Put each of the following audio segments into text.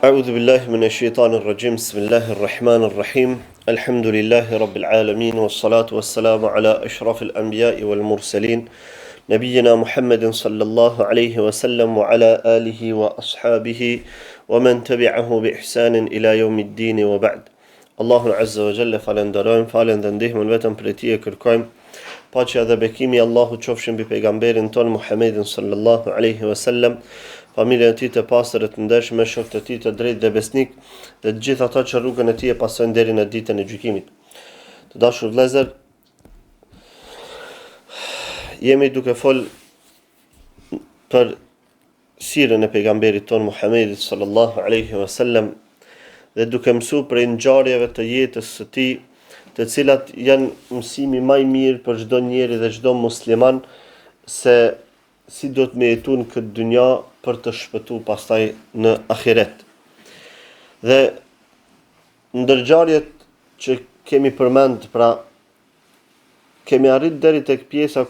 أعوذ بالله من الشيطان الرجيم بسم الله الرحمن الرحيم الحمد لله رب العالمين والصلاة والسلام على أشرف الأنبياء والمرسلين نبينا محمد صلى الله عليه وسلم وعلى آله وأصحابه ومن تبعه بإحسان إلى يوم الدين وبعد Allahun Azza wa Jalla falënderojmë, faljen dhe ndihmën vetëm prej tij e kërkojmë. Paqja dhe bekimi i Allahut qofshin mbi pejgamberin tonë Muhammedin sallallahu alaihi wasallam, familjen e tij të pastër e të ndershme, shokët e tij të drejtë dhe besnik dhe të gjithë ata që rrugën e tij e pasojnë deri në ditën e gjykimit. Të dashur vëllezër, jemi duke fol për sirën e pejgamberit tonë Muhammedit sallallahu alaihi wasallam dhe duke mësu prej ngjarjeve të jetës së tij, të cilat janë mësimi ma i mirë për çdo njeri dhe çdo musliman se si duhet me jetu në këtë dynja për të shpëtu pastaj në ahiret. Dhe ndër ngjarjet që kemi përmend, pra kemi arrit deri tek pjesa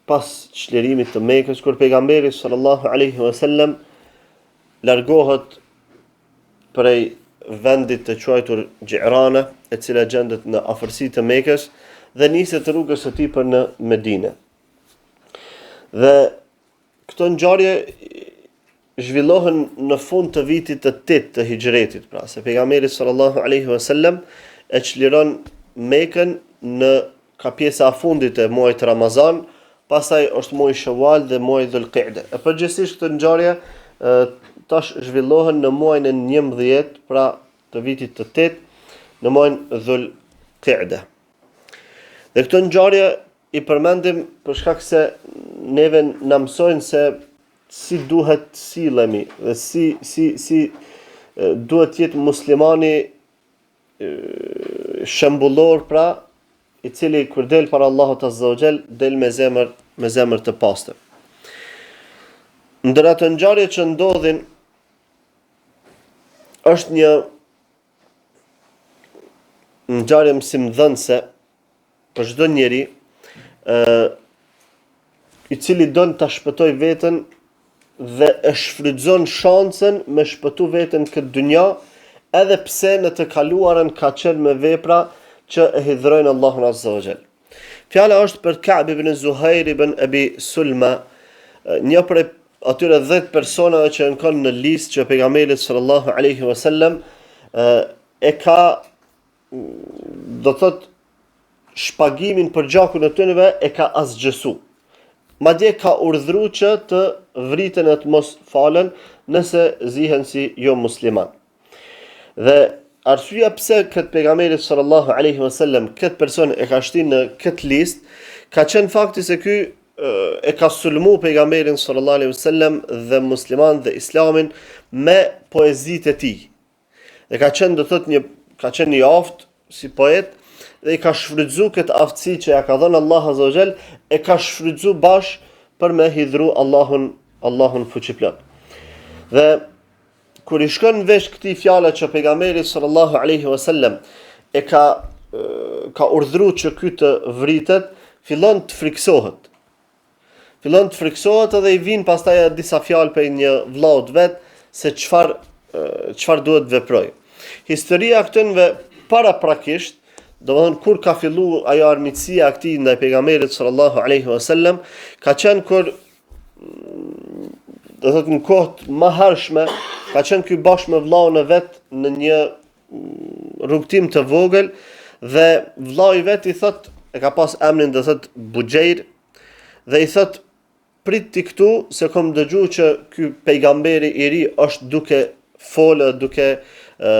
pas çlirimit të Mekës, kur pejgamberi sallallahu alaihi wasallam largohet prej vendit të quajtur Xhirane, e cila gjendet në afërsi të Mekës dhe niset rrugës së tij për në Medinë. Dhe këto ngjarje zhvillohen në fund të vitit të 8 të Hixhretit, pra se pejgamberi sallallahu alaihi wasallam e çliron Mekën në ka pjesa e fundit e muajit Ramazan, pastaj është muaji Shawwal dhe muaji Dhul-Qa'de. E përgjithsisht këto ngjarje tash zhvillohen në muajin e 11, pra të vitit të 8, në muajin Dhul-Qa'de. Dhe këto ngjarje i përmendim për shkak se neve na mësojnë se si duhet të sillemi dhe si si si duhet të jetë muslimani shembullor pra i cili kur del para Allahut Azza wa Jall del me zemër me zemër të pastër. Ndër ato ngjarje që ndodhin është një ngjarje mësimdhënëse për çdo njeri ë i cili don ta shpëtojë veten dhe e shfrytëzon shansën me shpëtu veten këtë dynja, edhe pse në të kaluarën ka qenë me vepra që e hidhrojnë Allahun Azza wa Jall. Fjala është për Ka'b ibn Zuhair ibn Abi Sulma, një prej atyre 10 personave që janë kanë në listë që pejgamberi sallallahu alaihi wasallam e ka do të thotë shpagimin për gjakun e tyneve e ka asgjësu. Madje ka urdhru që të vriten e të mos falen nëse zihen si jo musliman. Dhe arsyeja pse këtë pejgamberi sallallahu alaihi wasallam këtë person e ka shti në këtë listë, ka qenë fakti se ky e ka sulmu pejgamberin sallallahu alaihi wasallam dhe musliman dhe islamin me poezitë e tij. Dhe ka qenë do thotë një ka qenë i aftë si poet dhe i ka shfrytëzu këtë aftësi që ja ka dhënë Allah Azza wa Jall, e ka shfrytëzu bash për me hidhru Allahun Allahun fuqiplot. Dhe kur i shkon vesh këtij fjale që pejgamberi sallallahu alaihi wasallam e ka ka urdhru që ky të vritet, fillon të friksohet. Fillon të friksohet edhe i vijnë pastaj edhe disa fjalë prej një vllaut vet se çfarë çfarë duhet të veproj. Historia e këtynve paraprakisht, domethënë kur ka fillu ajo armiqësia e këtij ndaj pejgamberit sallallahu alaihi wasallam, ka qenë kur do thotë në kohë të mëhershme, ka qenë ky bashkë me vllaun e vet në një rrugëtim të vogël dhe vllau i vet i thot e ka pas emrin do thot Buxhejr dhe i thot prit ti këtu se kom dëgju që ky pejgamberi i ri është duke folë duke e,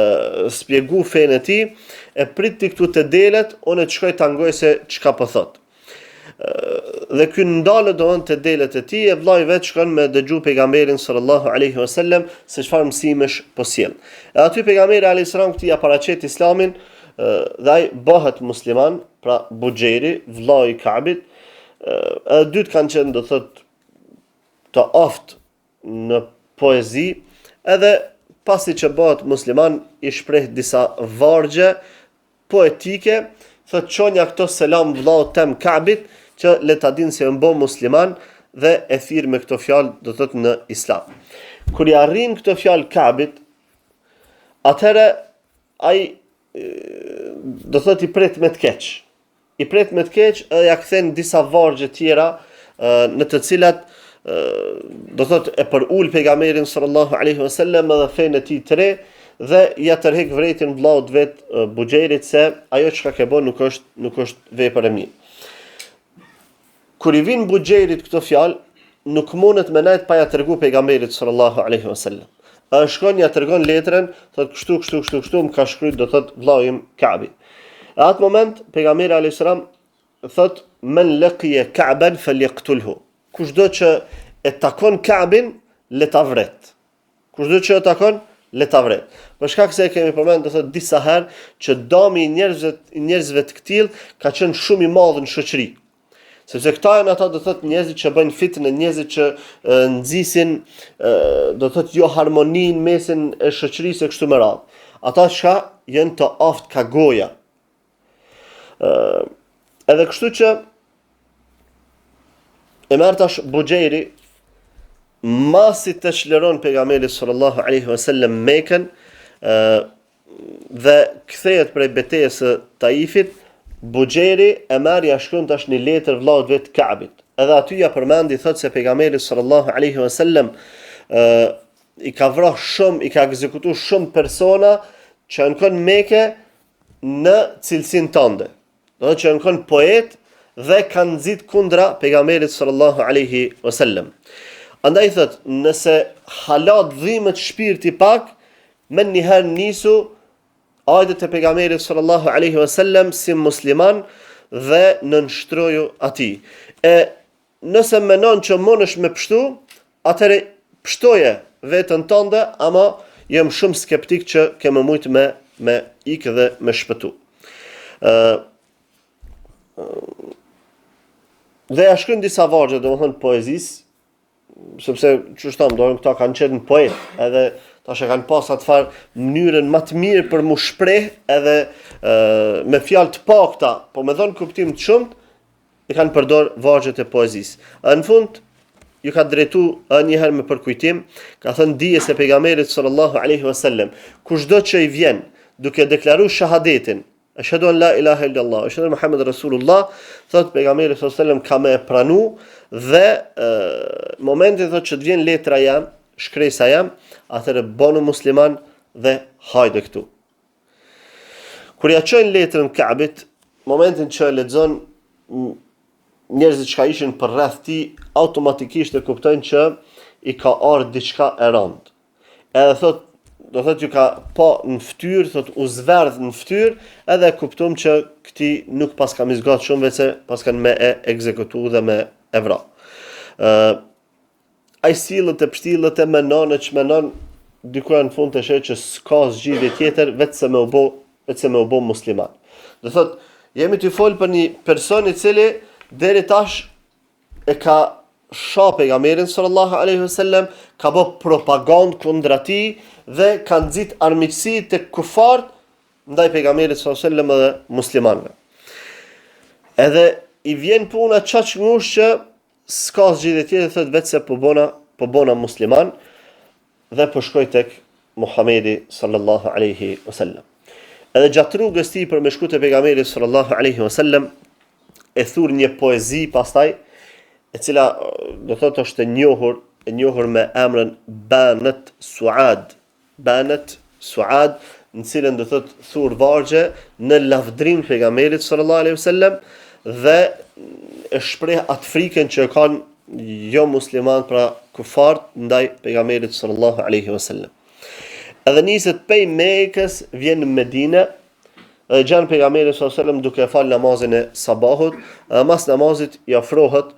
spjegu fenë e tij e prit ti këtu te delet unë të shkoj ta ngoj se çka po thot dhe ky ndalet domthon te delet e tij e vllai vet shkon me dëgju pejgamberin sallallahu alaihi wasallam se çfarë mësimesh po sjell. E aty pejgamberi alaihi salam këtij ja paraqet islamin dhe ai bëhet musliman, pra Buxhejri, vllai i Kabit, edhe dytë kanë qenë do thot të aftë në poezi, edhe pasi që bëhet musliman i shpreh disa vargje poetike, thotë çonja këto selam vllaut tem Kabit, që le ta din se jam bo musliman dhe e thirr me këto fjalë do thotë në islam. Kur i arrin këto fjalë Kabit, Atëherë ai do thotë i pret me të keq. I pret me të keq edhe ja kthen disa vargje tjera në të cilat do thotë e përul pejgamberin sallallahu alaihi wasallam edhe fenë e tij të re dhe ja tërhek vërejtjen vllaut vet Buxhejrit se ajo çka ke bën nuk është nuk është vepër e mirë. Kur i vin Buxhejrit këto fjalë, nuk mundet me nejt pa ja tregu pejgamberit sallallahu alaihi wasallam. E shkon ja tregon letrën, thot kështu kështu kështu kështu më ka shkruajt do thot vllau im Kabi. E atë moment pejgamberi alaihi salam thot men laqiya Ka'ban falyaqtulhu. Kushdo që e takon Ka'bin, le ta vret. Kushdo që e takon, le ta vret. Për shkak se e kemi përmend do thotë disa herë që dami i njerëzve i njerëzve të këtillë ka qenë shumë i madh në shoqëri. Sepse këta janë ata do thotë njerëzit që bëjnë fitnë, njerëzit që e, nxisin e, do thotë jo harmoni në mesin e shoqërisë e kështu me radhë. Ata çka janë të aftë ka goja. Ë edhe kështu që e merr tash Buxhejri masi të çliron pejgamberi sallallahu alaihi wasallam Mekën ë dhe kthehet prej betejës së Taifit, Buxhejri e merr ja shkruan tash një letër vllaut vet Kabit. Edhe aty ja përmendi thotë se pejgamberi sallallahu alaihi wasallam ë i ka vra shumë, i ka ekzekutu shumë persona që janë kon n'Meke në cilësinë tënde. Do të thotë që janë kon poet dhe kanë nxit kundra pejgamberit sallallahu alaihi wasallam. Andaj thot, nëse hala t'dhimet shpirti pak, menjëherë nisu hajde te pejgamberi sallallahu alaihi wasallam si musliman dhe nënshtroju atij. E Nëse menon që mundesh me pshtu, atëherë pshtoje veten tënde, ama jam shumë skeptik që ke me mujt me me ik dhe me shpëtu. Ë dhe ja shkruan disa vargje, domethënë poezisë, sepse qysh thamë, domethënë këta kanë qenë poet, edhe tash e kanë pas atë farë mënyrën më të mirë për mu shpreh edhe e, me fjalë të pakta, po me dhënë kuptim të shumtë, i kanë përdor vargjet e poezisë. E në fund ju ka drejtu edhe një herë me përkujtim, ka thënë dije se pejgamberit sallallahu alaihi wasallam, kushdo që i vjen duke deklaru shahadetin, Eshhedu en la ilaha illallah, eshhedu enne Muhammed Rasulullah, thot pejgamberi sallallahu alaihi wasallam ka me e pranu dhe e, momentin thot që të vjen letra jem, shkresa jem, atëherë bonu musliman dhe hajde këtu. Kur ja çojnë letrën Kabit, momentin që e lexon njerëzit çka ishin përreth tij automatikisht e kuptojnë që i ka ardhur diçka e rëndë. Edhe thot, do thot ju ka pa në fytyrë, thot u zverdh në fytyrë, edhe e kuptum që këtij nuk paska me zgat shumë veçse paskan me e ekzekutu dhe me e vra. Ë Ai sillet e pështillet e menon e çmenon, dikur në fund e sheh që s'ka zgjidhje tjetër veç se me u bo, veç se me u bo musliman. Do thot, jemi tu fol për një person i cili deri tash e ka sha pejgamberin sallallahu alaihi wasallam, ka bë propagandë kundra tij dhe ka nxit armiqësi te kufart ndaj pejgamberit sallallahu alaihi wasallam dhe muslimanëve. Edhe i vjen puna qaq ngushtë që S'ka zgjidhje tjetër thotë veç se po bona, po bona musliman dhe po shkoj tek Muhamedi sallallahu alaihi wasallam. Edhe gjatë rrugës tij për me shku te pejgamberi sallallahu alaihi wasallam e thur një poezi pastaj e cila do thotë është e njohur, e njohur me emrin Banet Suad. Banet Suad, në cilën do thot thur vargje në lavdrim të pejgamberit sallallahu alaihi wasallam dhe e shpreh atë frikën që e kanë jo musliman pra kufart ndaj pejgamberit sallallahu alaihi wasallam. Edhe niset pej Mekës vjen në Medinë dhe gjen pejgamberin sallallahu alaihi wasallam duke fal namazin e sabahut, dhe mas namazit i afrohet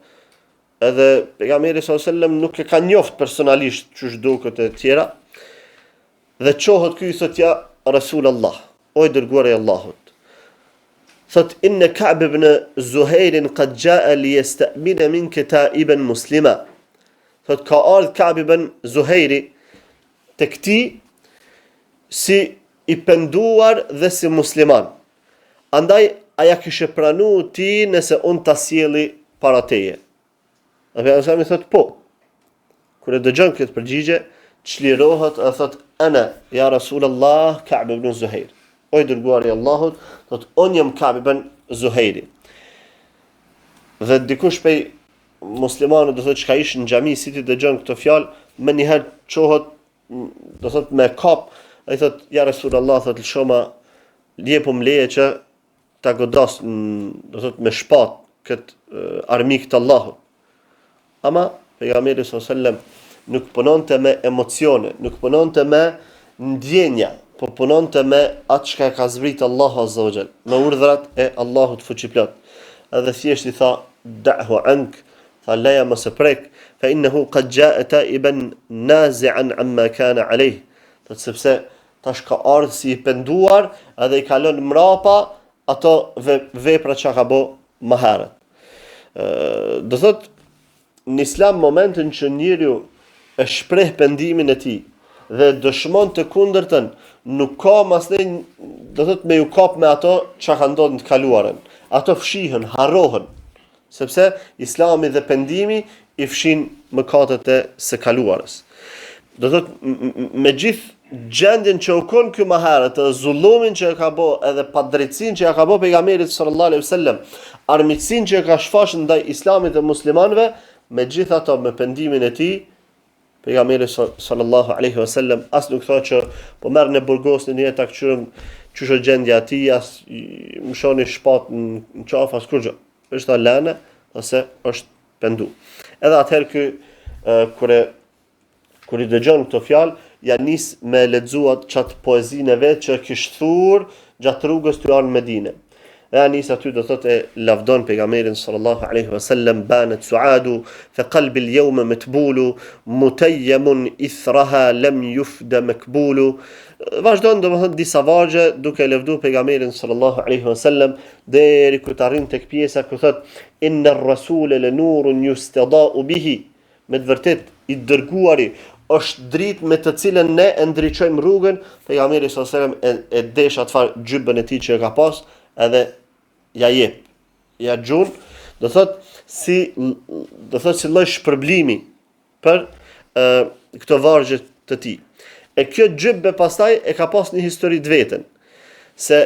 Edhe pejgamberi sallallahu alajhi wasallam nuk e ka njoft personalisht qysh duket e tjera. Dhe çohet ky i thot ja Rasulullah, o i dërguari i Allahut. Thot inna Ka'b ibn Zuhair qad jaa li yasta'mina minka ta'iban muslima. Thot ka ardh Ka'b ibn Zuhairi tek ti si i penduar dhe si musliman. Andaj, a ja kishe pranu ti nëse unë ta sjelli para teje? Dhe pejgamberi i thot po. Kur e dëgjon këtë përgjigje, çlirohet e thot ana ja Rasulullah Ka'b ibn Zuhair. O i dërguari i Allahut, thot unë jam Ka'b ibn Zuhairi. Dhe dikush pej muslimanëve do thotë çka ishin në xhami si t'i dëgjon këto fjalë, menjëherë çohet do thotë me kap, ai thot ja Rasulullah thot lëshoma jepum leje që ta godas do thotë me shpat kët armik të Allahut. Ama pejgamberi sallallahu alajhi wasallam nuk punonte me emocione, nuk punonte me ndjenja, po punonte me atë çka e ka zbrit Allahu azza wa jall, me urdhrat e Allahut fuqiplot. Edhe thjesht i tha da'hu ank, tha leja mos e prek, fa innahu qad jaa ta'iban nazi'an amma kana alayh. Thotë sepse tash ka ardhë si i penduar edhe i ka lënë mrapa ato vepra që ka bo më herët. Do thot në islam momentin që njeriu e shpreh pendimin e tij dhe dëshmon të kundërtën, nuk ka masnej do thot me ju kap me ato që ka ndodhur në të kaluarën. Ato fshihen, harrohen. Sepse Islami dhe pendimi i fshin mëkatet e së kaluarës. Do thot me gjithë gjendjen që u kon ky më herët, edhe zullumin që e ka bo, edhe padrejtësinë që ja ka bo pejgamberit sallallahu alaihi wasallam, armiqësinë që e ka shfaq ndaj Islamit dhe muslimanëve, megjithatë me pendimin e tij, Pejgamberi sallallahu alaihi wasallam as nuk tha që po merrne burgosni një ta kqyrim qysh është gjendja e tij, as mshoni shpat në qafë as kurrgjë. Është tha lene, tha se është pendu. Edhe atëherë ky kur e kur i dëgjon këto fjalë, ja nis me lexu atë qat poezinë e vet që kish thur gjatë rrugës tu ardhë në Medinë. Dhe ja nis aty do thotë e lavdon pejgamberin sallallahu alaihi wasallam banat suadu fa qalbi al-yawma matbulu mutayyamun ithraha lam yufda makbulu vazhdon domethënë disa vargje duke lavdu pejgamberin sallallahu alaihi wasallam deri kur të arrin tek pjesa ku thotë inna ar-rasul la nurun yustada'u bihi Me të vërtetë, i dërguari është dritë me të cilën ne e ndriçojmë rrugën, pejgamberi sallallahu alajhi wasallam e, e desh atë farë xhybën e tij që e ka pas, edhe ja jep. Ja gjun, do thot si do thot si lloj shpërblimi për ë këto vargje të tij. E kjo xhybe pastaj e ka pas një histori të veten. Se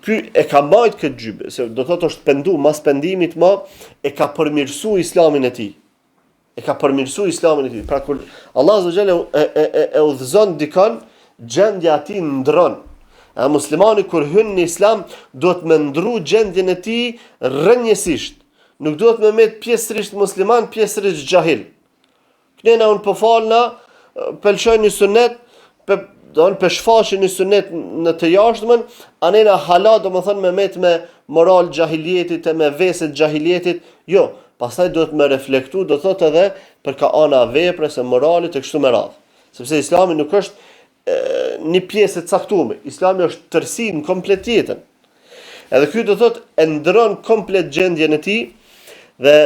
ky e ka majt këtë xhybe, se do thotë është pendu, mas pendimit ma, e ka përmirësu islamin e tij. E ka përmirësu islamin e tij. Pra kur Allah azza xhel e, e, e, e udhëzon dikon, gjendja e tij ndron. E muslimani kur hyn në islam, duhet me ndru gjendjen e tij rrënjësisht. Nuk duhet me met pjesërisht musliman, pjesërisht xhahil. Knena unë po falna, pe lëshoj një sunet, pe, do në pe shfaqi një sunet në të jashtmen, anena hala, domethënë me met me moral xhahiljetit e me veset xhahiljetit, jo, pastaj duhet me reflektu, do thotë edhe për ka ana veprës e moralit e kështu me radhë. Sepse islami nuk është e, një pjesë e caktume, islami është tërësi në komplet jetën. Edhe ky do thotë e ndron komplet gjendjen e tij dhe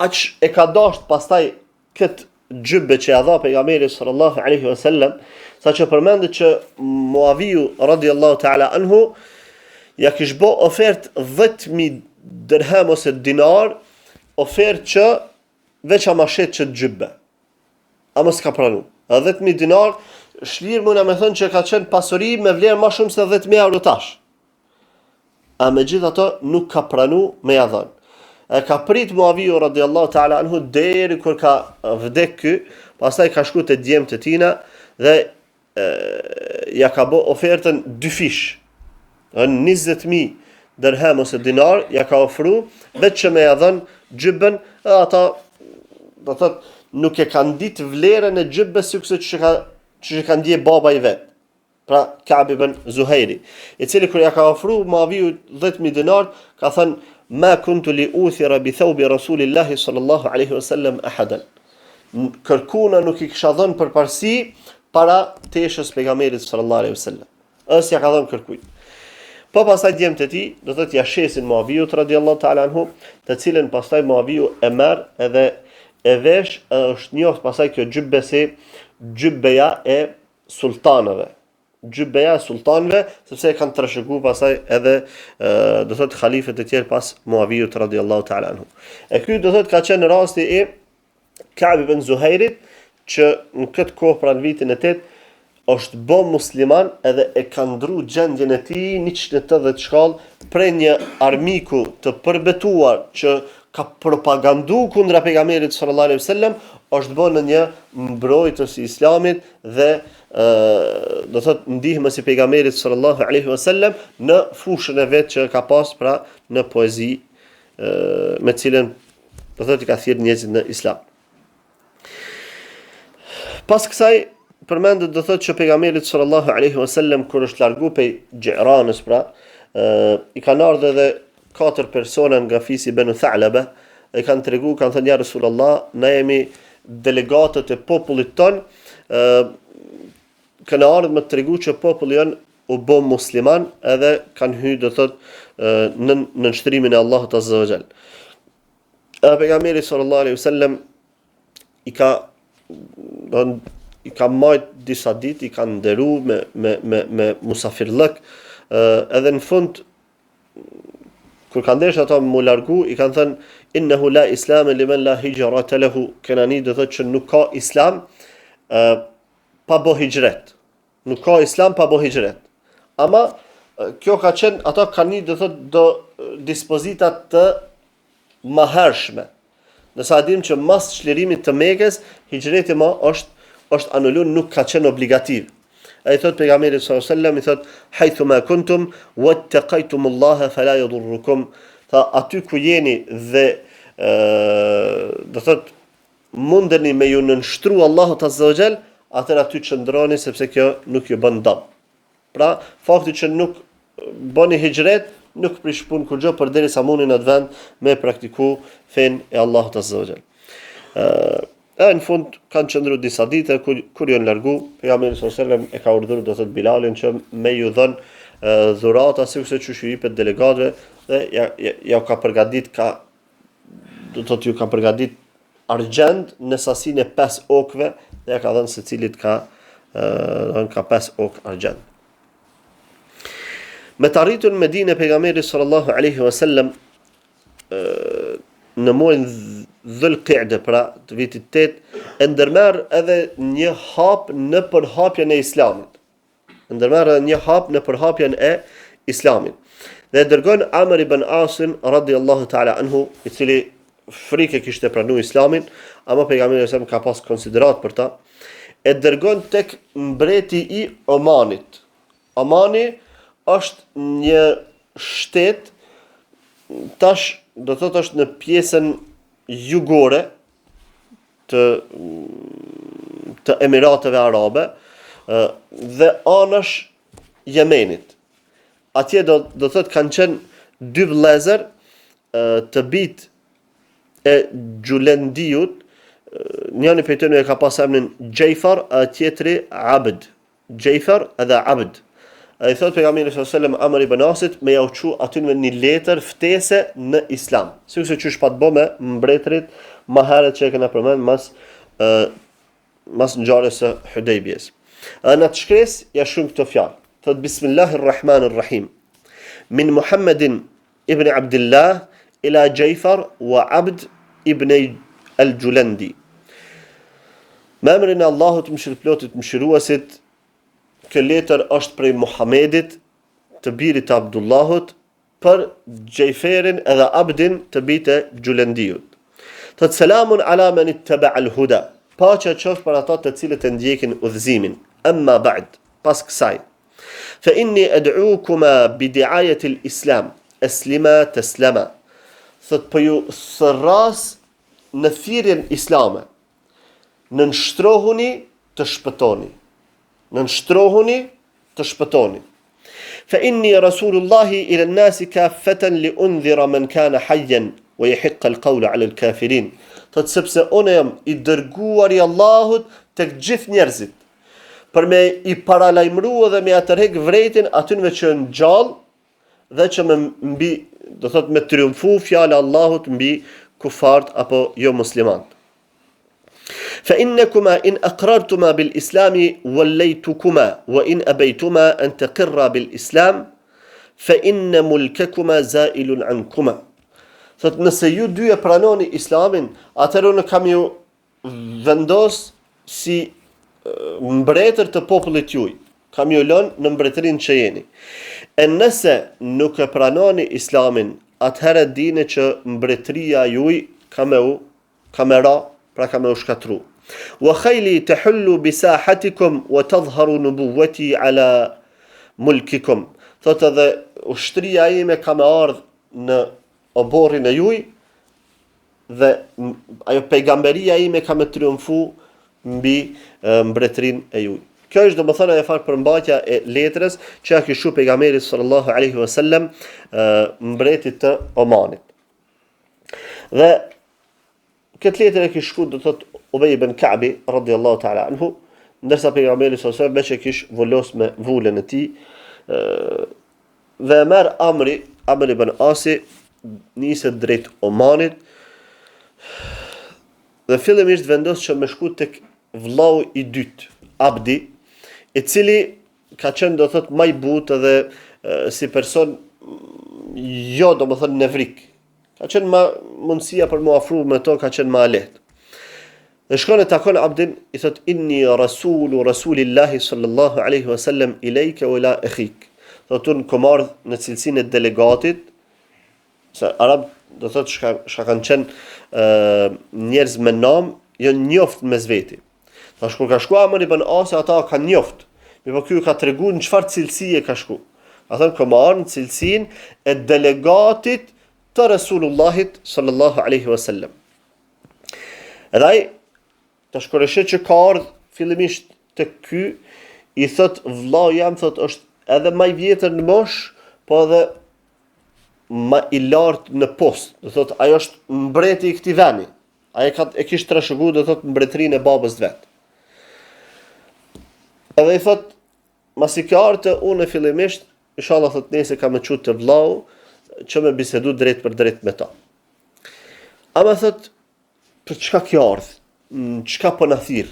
aq e ka dasht pastaj këtë xhybe që ja dha pejgamberi sallallahu alaihi wasallam, sa që përmendet që Muaviu radiallahu ta'ala anhu ja kish bo ofert 10000 dirhem ose dinar, ofert që veç a ma shet qët xhybe. Ama s'ka pranu. 10000 dinar, shlirë muna me thënë që ka qenë pasuri me vlerë ma shumë se 10000 euro tash. A megjithatë nuk ka pranu me ja dhënë. E ka prit Muaviu radiallahu ta'ala anhu deri kur ka vdek ky, pastaj ka shku te djemtë e tina dhe e, ja ka bo ofertën dyfish. Në 20.000 dërhem ose dinar ja ka ofru veç që me ja dhënë xhybën edhe ata do thot nuk e kanë ditë vlerën e xhybës sikurse që ka që e ka ndje baba i vet. Pra Ka'b ibn Zuhairi, i cili kur ja ka ofru Muaviu 10000 dinar, ka thënë ma kuntu li uthira bi thawbi Rasulillahi sallallahu alaihi wasallam ahadan. Kërkuna nuk i kisha dhënë përparësi para teshës pejgamberit sallallahu alaihi wasallam. Edhe s'ja ka dhënë kërkujt. Po pastaj djemtë e tij, do thotë ja shesin Muaviut radiallahu ta'ala anhu, të cilën pastaj Muaviu e merr edhe e vesh, edhe është njoft pastaj kjo xhybe si xhybeja e sultanëve. Xhybeja e sultanëve, sepse e kanë trashëgu pastaj edhe do thotë halifët e tjerë pas Muaviut radiallahu ta'ala anhu. E ky do thotë ka qenë rasti i Ka'b ibn Zuhairit. që në këtë kohë pra në vitin e 8 është bo musliman edhe e ka ndru gjendjen e tij 180 shkallë prej një armiku të përbetuar që ka propagandu kundra pejgamberit sallallahu alaihi wasallam është bo në një mbrojtës i islamit dhe ë do thot ndihmës i pejgamberit sallallahu alaihi wasallam në fushën e vet që ka pas pra në poezi ë me cilën do thot i ka thirrë njerëzit në islam. Pas kësaj përmendet do thotë që pejgamberi sallallahu alaihi wasallam kur është largu pej Xhiranës pra, ë i kanë ardhur edhe katër persona nga fisi Benu Tha'laba e kanë tregu, kanë thënë ja Resulullah, na jemi delegatët e popullit ton, ë kanë ardhur me të tregu që populli jon u bë musliman edhe kanë hy do thot në nënshtrimin e Allahut azza wa jall. Edhe pejgamberi sallallahu alaihi wasallam i ka don i ka majt disa ditë, i ka nderu me me me me musafirllëk, edhe në fund kur kanë dashur ata mu largu, i kanë thënë innehu la islame limen la hijrate lehu, kena ni do thotë që nuk ka islam ë pa bo hixhret. Nuk ka islam pa bo hixhret. Ama kjo ka qenë ata kanë ni do thotë do dispozita të mahershme. Ndërsa e dim që mas çlirimit të Mekës, hixhreti ma është është anulu, nuk ka qenë obligativ. Ai thot pejgamberi sallallahu alajhi wasallam i thot haythu ma kuntum wattaqaytum Allah fala yadurrukum. Tha aty ku jeni dhe ë do thot mundeni me ju nënshtru Allahut azza wa jall, atëherë aty qëndroni sepse kjo nuk ju bën dëm. Pra, fakti që nuk bëni hixhret nuk prish punë kurgjë përderisa mundni në atë vend me praktiku fenë e Allahut azza wa jall. Ë e në fund kanë qëndru disa ditë kur kur janë largu, pejgamberi sallallahu alajhi wasallam e ka urdhëruar do thot Bilalin që me ju dhën dhurata sikurse qysh ju jepet delegatëve dhe ja, ja, ja ka përgatit ka do të thotë ju ka përgatit argjend në sasinë e 5 okëve dhe ja ka dhënë secilit ka ë ka 5 okë argjend. Me të arritur në Medinë pejgamberi sallallahu alaihi wasallam në muajin Dhul Qa'de pra të vitit 8 e ndërmerr edhe një hap në përhapjen e Islamit. Ndërmerr edhe një hap në përhapjen e Islamit. Dhe e dërgon Amr ibn Asin radiallahu ta'ala anhu, i cili frikë e kishte pranu Islamin, ama pejgamberi alejhi selam ka pas konsiderat për ta, e dërgon tek mbreti i Omanit. Omani është një shtet tash do të thotë është në pjesën jugore të të Emirateve Arabe dhe anash Jemenit. Atje do do të thotë kanë qenë dy vëllezër të bijt e Xhulendiut, njëri prej tyre e ka pas emrin Xhejfar, a tjetri Abd. Xhejfer edhe Abd. E i thotë pejgamberi sallallahu alajhi wasallam Amr ibn Asit me jau çu atynve një letër ftese në Islam. Sikurse qysh pat bo me mbretërit ma herët që e kena përmend mas ë mas ngjarjes së Hudejbijes. Edhe në atë shkresë ja shkruan këto fjalë. Thotë Bismillahir Rahmanir Rahim. Min Muhammedin ibn Abdullah ila Xhejfer wa Abd ibn al-Julendi. Me emrin e Allahut mëshirëplotit mëshiruesit, kjo letër është prej Muhamedit, të birit të Abdullahut, për Xhejferin edhe Abdin të bijtë e Xhulendiut. Thotë selamun ala men itteba al huda. Paqja qoftë për ata të cilët e ndjekin udhëzimin. Amma ba'd, pas kësaj. Fe inni ed'ukuma bi di'ajeti l-islam, eslima teslema. Thotë po ju thërras në thirrjen islame. Nënshtrohuni të shpëtoni. Nënshtrohuni të shpëtoni. Fe inni rasulullahi ila nasi kaffatan li undhira men kana hayyan wa yahiqqa al-qawlu 'ala al-kafirin. Thotë sepse unë jam i dërguar i Allahut tek gjithë njerëzit për me i paralajmëru dhe me ja tërhek vrejtjen atynve që janë gjallë dhe që me mbi, do thot me triumfu fjala Allahut mbi kufart apo jo muslimant. Fa innekuma in aqrartuma bil islami wallejtukuma wa in abejtuma an taqirra bil islam fa inna mulkakuma zailun ankuma. Thot nëse ju dy e pranoni islamin, atëherë unë kam ju vendos si mbretër të popullit juj, kam ju lënë në mbretërinë që jeni. E nëse nuk e pranoni islamin, atëherë dini që mbretëria juj ka me u ka me ra, pra ka me u shkatru. Wa khayli tahullu bi sahatikum wa tadhharu nubuwati ala mulkikum. Thotë edhe ushtria ime ka me ardh në oborrin e juj dhe ajo pejgamberia ime ka me triumfu mbi mbretërinë e juj. Kjo është domethënë ajo farë përmbajtja e letrës që ja kish çu pejgamberi sallallahu alaihi wasallam mbretit të Omanit. Dhe këtë letër e kish shkru do thot Ubej ibn Ka'bi radhiyallahu ta'ala anhu, ndërsa pejgamberi sallallahu alaihi wasallam veç e kish vulos me vulën e tij dhe e merr Amri, Amr ibn Asi niset drejt Omanit dhe fillimisht vendos që me shku tek vllau i dytë, Abdi, i cili ka qenë do thot ma i butë edhe si person jo domethënë nevrik. Ka qenë ma mundësia për mu afru me to ka qenë ma e lehtë. Dhe shkon e takon Abdin, i thot inni rasulu rasulillahi sallallahu alaihi wasallam ilayka wa ila akhik. Thot unë kom ardh në cilësinë e delegatit, se arab do thot çka çka kanë qenë njerëz me nam, janë njoft mes veti. Tash kur ka shku Amr ibn Asi, ata kanë njoft. Mirëpo ky ka tregu në çfarë cilësie ka shku. Ka thënë kom ardh në cilësinë e delegatit të Resulullahit sallallahu alaihi wasallam. Edhe ai tash kur e sheh që ka ardh fillimisht te ky i thot vllau jem thot është edhe ma i vjetër në mosh, po edhe ma i lartë në post. Do thot ai është mbreti i këtij veni. Ai e ka e kish trashëgu do thot mbretërinë e babës të vet. Edhe i thot, masi ke ardh te unë fillimisht, inshallah thot nesër kam me çu te vllau që me bisedu drejt për drejt me ta. Ama thot, për çka ke ardh? Në çka po na thirr?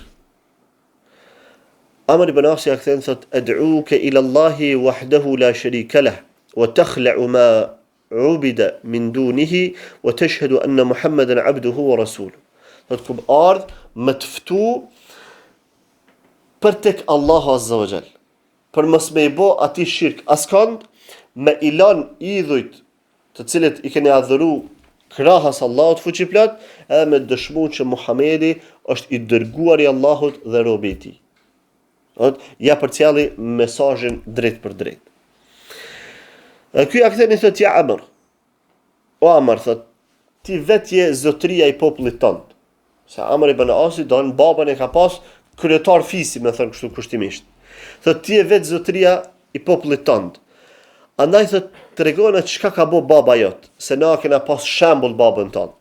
Amr ibn Asi ja kthen thot, "Ad'uka ila Allahi wahdahu la sharika lah wa takhla'u ma ubida min dunihi wa tashhadu anna Muhammeden abduhu wa rasuluh. Thot kum ardh me të ftu për tek Allahu azza wa jall. Për mos me i bo atij shirk askand, me i lan idhujt të cilët i keni adhuru krahas Allahut fuqiplot, edhe me dëshmu që Muhamedi është i dërguar i Allahut dhe robi i tij. Thot, ja përcjelli mesazhin drejt për drejt. Dhe ky ja kthen i thot ja Amr. O Amr thot, ti vet je zotëria i popullit tënd. Se Amr ibn Asi don babën e ka pas kryetar fisi, me thënë kështu kushtimisht. Thot ti je vet zotëria i popullit tënd. Andaj thot tregona çka ka bo baba jot, se na kena pas shembull babën tënd.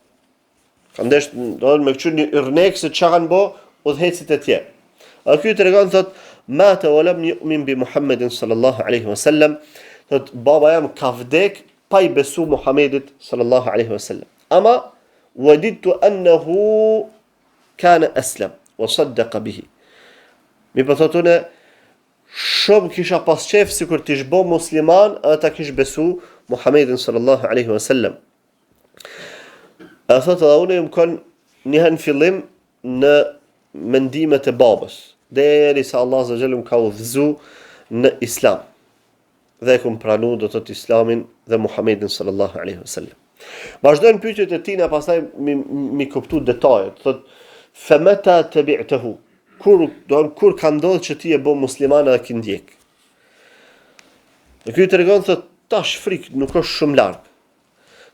Kanë desht, do me këqyr një yrnek se çka kanë bo udhëheqësit e tjerë. A ky tregon thot mate wa lam yu'min bi Muhammedin sallallahu alaihi wasallam, thot baba jem ka vdek pa i besu Muhammedit sallallahu alaihi wasallam. Ama wadidtu annahu kana aslam wa saddaqa bihi. Mirëpo thot unë shumë kisha pas qef sikur t'ish bo musliman edhe ta kish besu Muhammedin sallallahu alaihi wasallam. E thotë edhe unë jam kon një herë në fillim në mendimet e babës, derisa Allah azza xhel më ka udhëzu në Islam dhe e kom pranu do të thotë Islamin dhe Muhammedin sallallahu alaihi wasallam. Vazhdojnë pyetjet e tina pastaj mi, mi kuptu detajet. Thot femeta tebi'tehu. Kur do kur ka ndodhur që ti je bo musliman edhe ki ndjek. Dhe ky tregon thot tash frik nuk është shumë larg.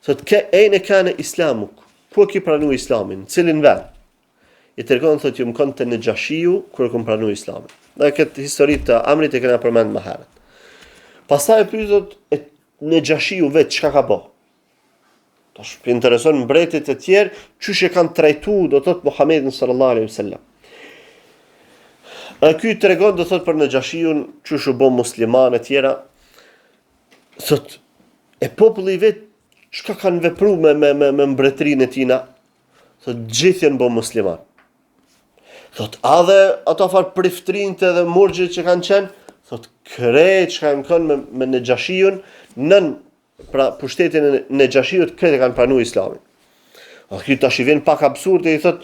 Thot ke ejne kane islamuk, ku e ki pranu islamin, në cilin vend? I tregon thot jom kon te Nexhashiu kur e kom pranu islamin. Dhe këtë histori të Amrit e kena përmend më herët. Pastaj e pyet thot e Nexhashiu vetë çka ka bo? Tash po intereson mbretit e tjerë qysh e kanë trajtu do thot Muhammedin sallallahu alaihi wasallam. E ky tregon do thot për Nexhashiun qysh u bë musliman e tjera. Thot, e populli i vet, çka kanë vepru me, me, me, me mbretërinë e tina? Thot, gjithë janë bo musliman. Thot, edhe ata farë priftrinjtë edhe murgjit që kanë qenë, thot, krejt çka janë kënë me, me Nexhashiun, nën pra, pushtetin e Nexhashiut, krejt e kanë pranu islamin. A ky tash i vjen pak absurde i thot,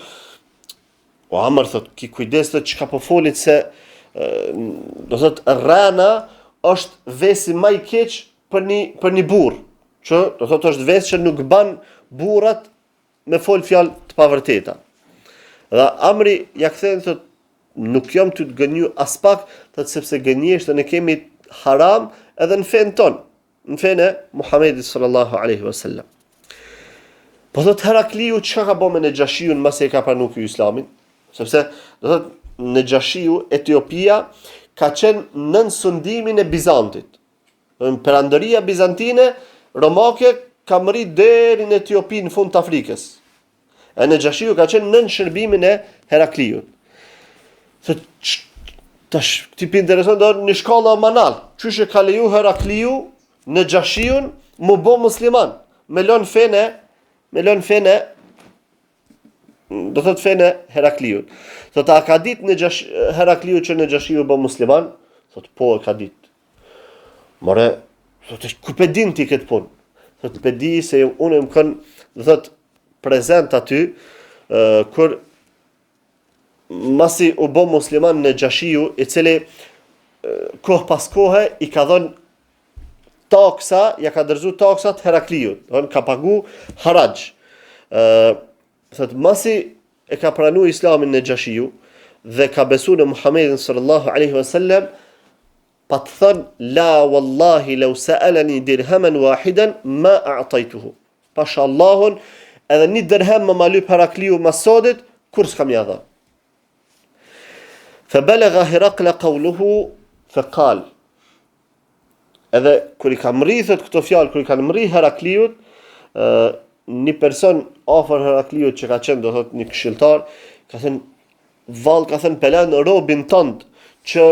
O Amr, thot, ki kujdes thot çka po folit se do thot rrena është vesi ma i keq për një për një burrë, që do thot është ves që nuk ban burrat me fol fjalë të pavërteta. Dhe Amri ja kthen thot nuk jam tu të gënjy aspak, thot sepse gënjeshtrën e kemi haram edhe në fenë tonë. Në fenë e Muhammedit sallallahu alaihi wasallam. Po thot Herakliu çka ka bo me Nexhashiun masi e ka pranu ky islamin? Sepse do thot Nexhashiu Etiopia ka qenë nën sundimin e Bizantit. Do thot perandoria bizantine romake ka mrri deri në Etiopi në fund të Afrikës. E Nexhashiu ka qenë nën shërbimin e Herakliut. Thot tash ti po intereson do një shkallë ma nalt. Qysh e ka leju Herakliu Nexhashiun m'u bo musliman, me lon fenë, me lon fenë do thot fenë e Herakliut. Thot a ka ditë Nexhash Herakliu që Nexhashiu u bo musliman? Thot po e ka ditë. More, thot ku pe din ti këtë punë? Thot pe di se unë jam kon, do thot prezent aty, uh, kur masi u bo musliman Nexhashiu, i cili kohë pas kohe i ka dhënë taksa, ja ka dorëzu taksat Herakliut, do ka pagu haraxh. Ë thot masi e ka pranu islamin Nexhashiu dhe ka besu në Muhammedin sallallahu alaihi wasallam, pat thënë la wallahi law sa'alani dirhaman wahidan ma a'taytuhu. Pasha Allahun, edhe një dirhem me ma lyp Herakliu mas sodit, kurrë s'kam ja dhënë. Fa balagha Hirakla qawluhu fa qal. Edhe kur i ka mrri thot këto fjalë, kur i kanë mrri Herakliut, ë një person afër Herakliut që ka qenë do thot një këshilltar, ka thënë vallë ka thënë pe len robin tënd që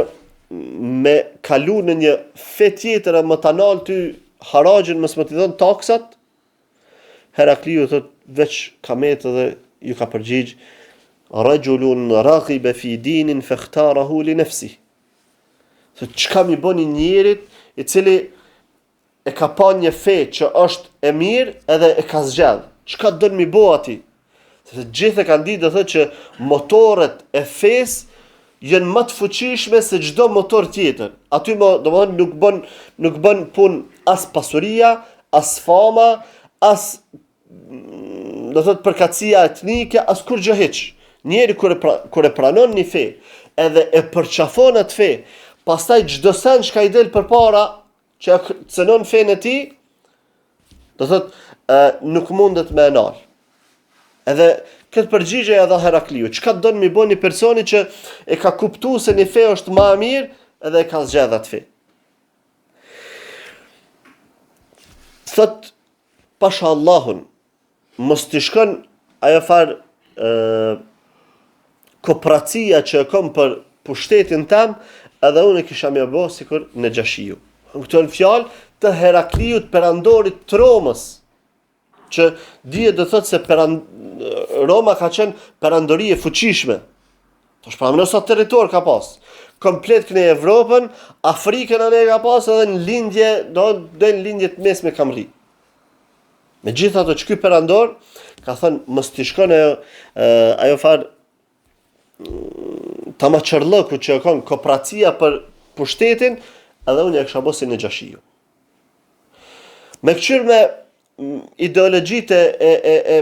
me kalu në një fe tjetër e me ta nal ty haraxhin mos me t'i dhënë taksat, Herakliu thot veç ka met edhe ju ka përgjigj rajulun raghiba fi dinin fakhtarahu li nafsi. Se çka m'i bo një njerit i cili e ka pa një fe që është e mirë edhe e ka zgjedh. Çka don m'i bo atij? Sepse gjithë e kanë ditë do thotë që motorët e fesë janë më të fuqishme se çdo motor tjetër. Aty më, domethënë nuk bën nuk bën punë as pasuria, as fama, as do thotë përkatësia etnike, as kurgjë hiç. Njeri kur e, pra, kur e pranon një fe, edhe e përqafon atë fe, pastaj çdo sen çka i del përpara, që e cënon fenë e tij, do thotë e, nuk mundet me e nal. Edhe këtë përgjigje ja dha Herakliu. Çka don m'i bo një personi që e ka kuptu se një fe është ma e mirë, edhe e ka zgjedh atë fe. Thot Pasha Allahun, mos t'i shkon ajo farë kopracia që e kom për pushtetin tem, edhe unë e kisha me bo sikur Nexhashiu. Këto janë fjalë të Herakliut perandorit të Romës, që dihet do thotë se peran, Roma ka qenë perandori e fuqishme. Tash paramendo sa territor ka pas. Komplet këne Evropën, Afrikën anë e ka pas edhe në lindje, do dhe në lindje të mesme ka mrri. Megjithatë që ky perandor, ka thënë, mos t'i shkon ajo, ajo farë mm, tamaqërllëku që e kanë kopracia për pushtetin, edhe unë ja kisha bo si Nexhashiu. Me këqyrë me ideologjitë e, e, e,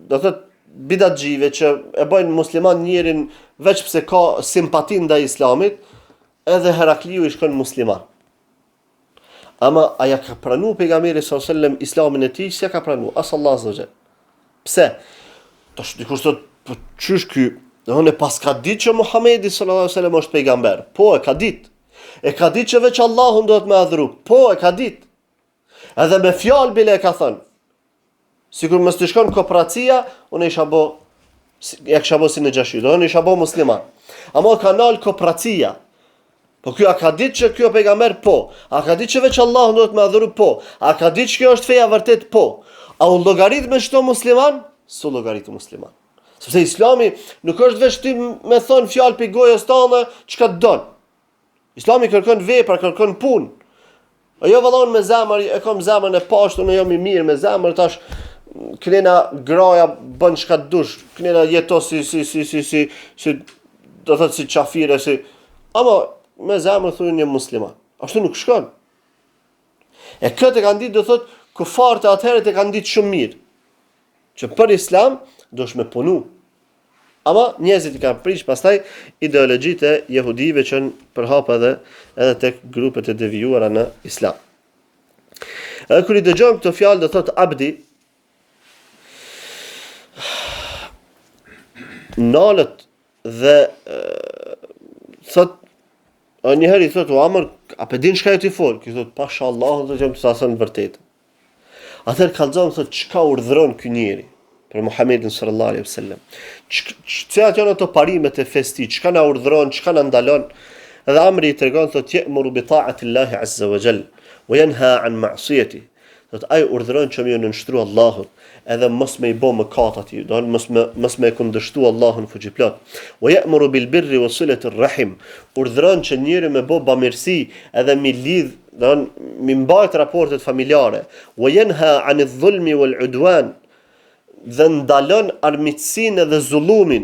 do të thotë bidatxhive që e bëjnë musliman njerin veç pse ka simpati ndaj islamit, edhe Herakliu ish kon musliman. Ama a ja ka pranu pejgamberi sallallahu alajhi wasallam islamin e tij, s'ja ka pranu, as Allah azza xhel. Pse? Tash dikush thot, po qysh ky? Domethënë paska ditë që Muhamedi sallallahu alajhi wasallam është pejgamber. Po e ka ditë. E ka ditë që veç Allahun duhet me adhuru. Po e ka ditë. Edhe me fjalë bile e ka thënë. Sikur mos të shkon kopracia, unë isha bo ja kisha bo si Nexhashi, do unë isha bo musliman. Ama ka nal kopracia. Po ky a ka ditë që ky o pejgamber? Po. A ka ditë që veç Allahun duhet me adhuru? Po. A ka ditë që kjo është feja vërtet? Po. A u llogarit me qëto musliman? S'u llogarit musliman. Sepse islami nuk është veç ti me thonë fjalë prej gojës tane çka të don. Islami kërkon vepra, kërkon punë. A jo valla unë me zemër, e kam zemrën e pastër, unë jam i mirë me zemër, tash. Knena graja bën çka të dush, knena jeto si si si si si si do thotë si qafire si ama me zemër thuj unë jam musliman. Ashtu nuk shkon. E këtë e kanë ditë do thotë kufarët e atëherët e kanë ditë shumë mirë. Që për islam duhesh me punu. Ama njerëzit i kanë prish pastaj ideologjitë e jehudive që janë përhap edhe edhe tek grupet e devijuara në islam. Edhe kur i dëgjon këto fjalë do thotë Abdi nalet dhe thot e një herë i thot o Amr a pe din çka je tu fol ky thot pasha Allahun thot jam tu ta thënë vërtet Atëherë kallzom thot çka urdhëron ky njeri për Muhammedin sallallahu alaihi wasallam. Cilat janë ato parimet e fesë tij, çka na urdhëron, çka na ndalon? Edhe Amri i tregon thot je'muru bi ta'ati Allahi azza wa jall wa yanha an ma'siyati. Thot ai urdhëron që me iu nënshtru Allahut, edhe mos me i bo mëkat atij, do mos me mos me e kundërshtu Allahun fuqiplot. Wa ya'muru bil birri wa silati rahim. Urdhëron që njeri me bo bamirësi edhe mi lidh Do mi mbajt raportet familjare. Wa yanha 'ani dhulmi wal 'udwan. Dhe ndalon armiqësinë dhe zullumin.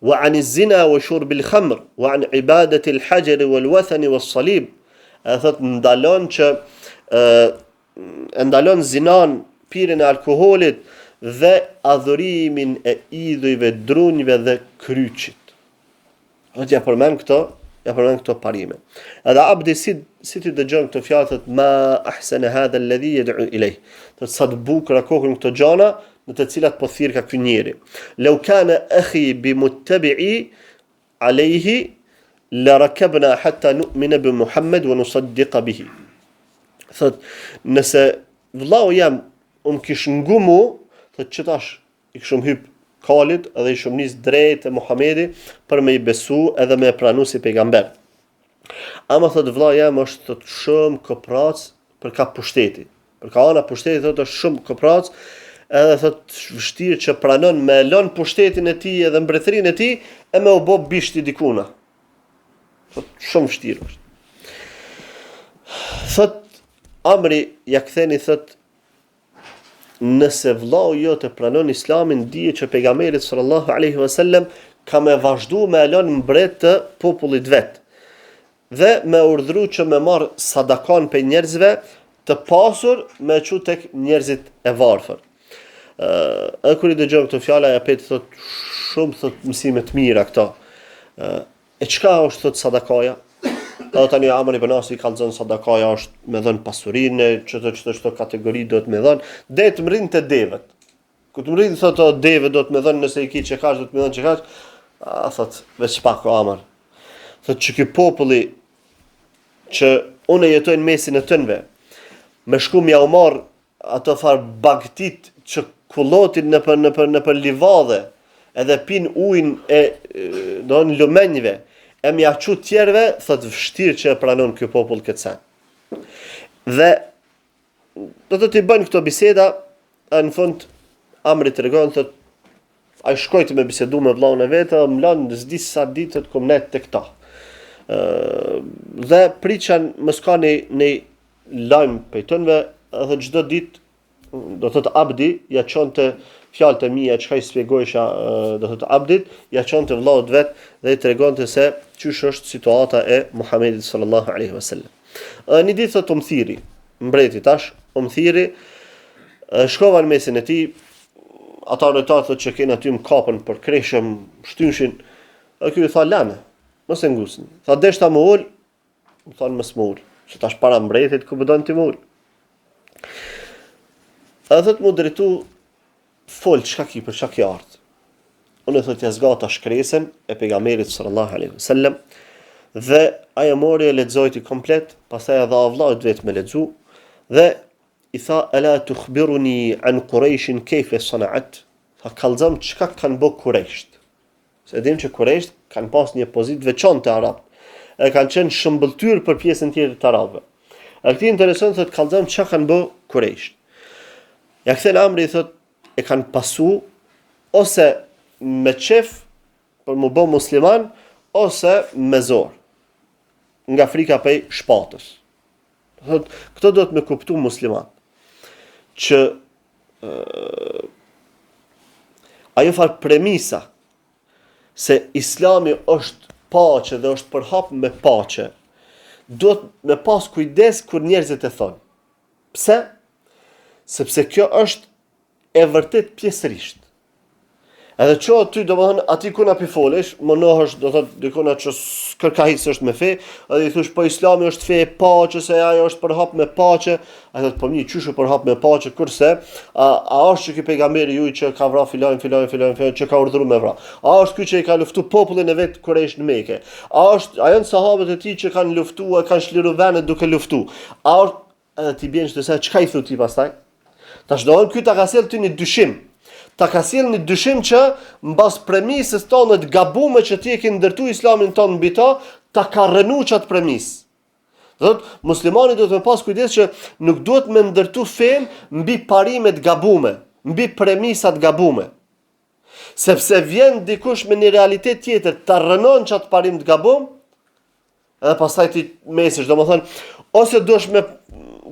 Wa 'ani zina wa shurbil khamr wa 'an ibadati al hajar wal wathan was salib. E thot ndalon që e, e ndalon zinan, pirjen e alkoholit dhe adhurimin e idhujve, drunjve dhe kryqit. Thot ja përmend këto, ja përmend këto parime. Edhe Abdi si si t'i dëgjon këto fjalë thot ma ahsana hadha alladhi yad'u ilayh. Thot sa të bukura kokën këto gjana në të cilat po thirrka ky njeri. Law kana akhi bi muttabi'i alayhi la rakabna hatta nu'mina bi Muhammad wa nusaddiqa bihi. Thot nëse vllau jem um kish ngu mu, thot qetash i kishum hyp kalit dhe ishum nis drejt te Muhamedi për me i besu edhe me e pranu si pejgamber. Ama thot vëllai jem është thot shumë koprac për ka pushteti. Për ka ana pushteti thot është shumë koprac edhe thot vështirë që pranon me lon pushtetin e tij edhe mbretërinë e tij e me u bë bishti dikuna. Thot shumë vështirë është. Thot Amri ja ktheni thot Nëse vllau jot e pranon Islamin, dije që pejgamberi sallallahu alaihi wasallam ka me vazhdu me e lënë mbret të popullit vet dhe me urdhru që me marr sadakan prej njerëzve të pasur me e çu tek njerëzit e varfër. Ë kur i dëgjon këto fjalë ai apet thot shumë thot mësime të mira këto. E çka është thot sadakaja? Edhe tani Amr ibn Asi kallzon sadakaja është me dhën pasurinë, çto çto çto kategori duhet me dhën, deri të mrrin te devet. Kur të mrrin thot o devet duhet me dhën nëse i ki qekaq duhet me dhën qekaq. A thot veç pak o Amr. Thot që ky populli që unë jetoj në mesin e tynve, me shku me jau marr ato far bagtit që kullotin nëpër nëpër nëpër livadhe edhe pin ujin e do në lumenjve e me ja çu tjerëve thot vështirë që e pranon ky popull këtë sen dhe do të t'i bëjnë këto biseda e në fund Amri tregon thot Ai shkojti me bisedu me vllaun e vet edhe më lanë s'di sa ditë kom nejt te këta. Ë dhe pritsha mos ka një një lajm prej tynve edhe çdo ditë do thot Abdi ja çonte fjalët e mia çka i shpjegojsha do thot Abdit ja çonte vllaut vet dhe i tregonte se qysh është situata e Muhamedit sallallahu alaihi wasallam. Edhe një ditë thot um thirri, mbreti tash um thirri, shkova në mesin e tij, ata rojtarët thotë që kenë aty më kapën për kreshë më shtyshin, e ky i tha lane, mos e ngusni. Tha deshta me u ul, më thonë mos me u ul, se tash para mbretit ku po don ti me u ul. Edhe thot m'u drejtu fol çka ki për çka ki ardh. Unë thot ja zgata shkresën e pejgamberit sallallahu alaihi wasallam dhe ai e mori e lexojti komplet, pastaj e dha vllaut vet me lexu dhe I tha, Ela tukhbiruni an Qurejshin kejfe sanaat? Tha, kallzom çka kanë bo Kurejsht. Se e dim që Kurejsht kanë pas një pozitë të veçantë te arabët. E kanë qenë shëmbëlltyrë për pjesën tjetër të arabëve. E këtij i intereson thot kallzom çka kanë bo Kurejsht. Ja kthen Amri i thot e kanë pasu ose me qef për m'u bo musliman ose me zor nga frika prej shpatës. Thot, këto duhet me kuptu musliman, që ajo farë premisa se Islami është paqe dhe është përhap me paqe, duhet me pas kujdes kur njerëzit e thonë. Pse? Sepse kjo është e vërtet pjesërisht. Edhe që aty, domethënë, aty ku na pi folesh, mënohesh, do thotë, dikuna që kërka hiç s'është me fe, edhe i thush, po islami është fe e paqes, e ajo është përhap me paqe, ai thotë, po mirë, qysh u përhap me paqe, kurse, a, a është që ky pejgamberi juj që ka vra filanin, filanin, filanin, filanin, që ka urdhru me vra, a është ky që i ka luftu popullin e vet Kurejsh në Meke, a është, a janë sahabët e tij që kanë luftu e kanë çliru venet duke luftu, a është, Edhe ti bjen që të çka i thu ti pastaj? Tash do ky ta ka sjell ty një dyshim. Ta ka sjell një dyshim që mbas premisës tonë të gabume që ti e ke ndërtu islamin tonë mbi to, ta ka rrënu qat premisë. Do thotë, muslimani duhet me pas kujdes që nuk duhet me ndërtu fenë mbi parime të gabume, mbi premisa të gabume. Sepse vjen dikush me një realitet tjetër, ta rrënon qat parim të gabum, Edhe pastaj ti mesesh, domethënë, ose duhesh me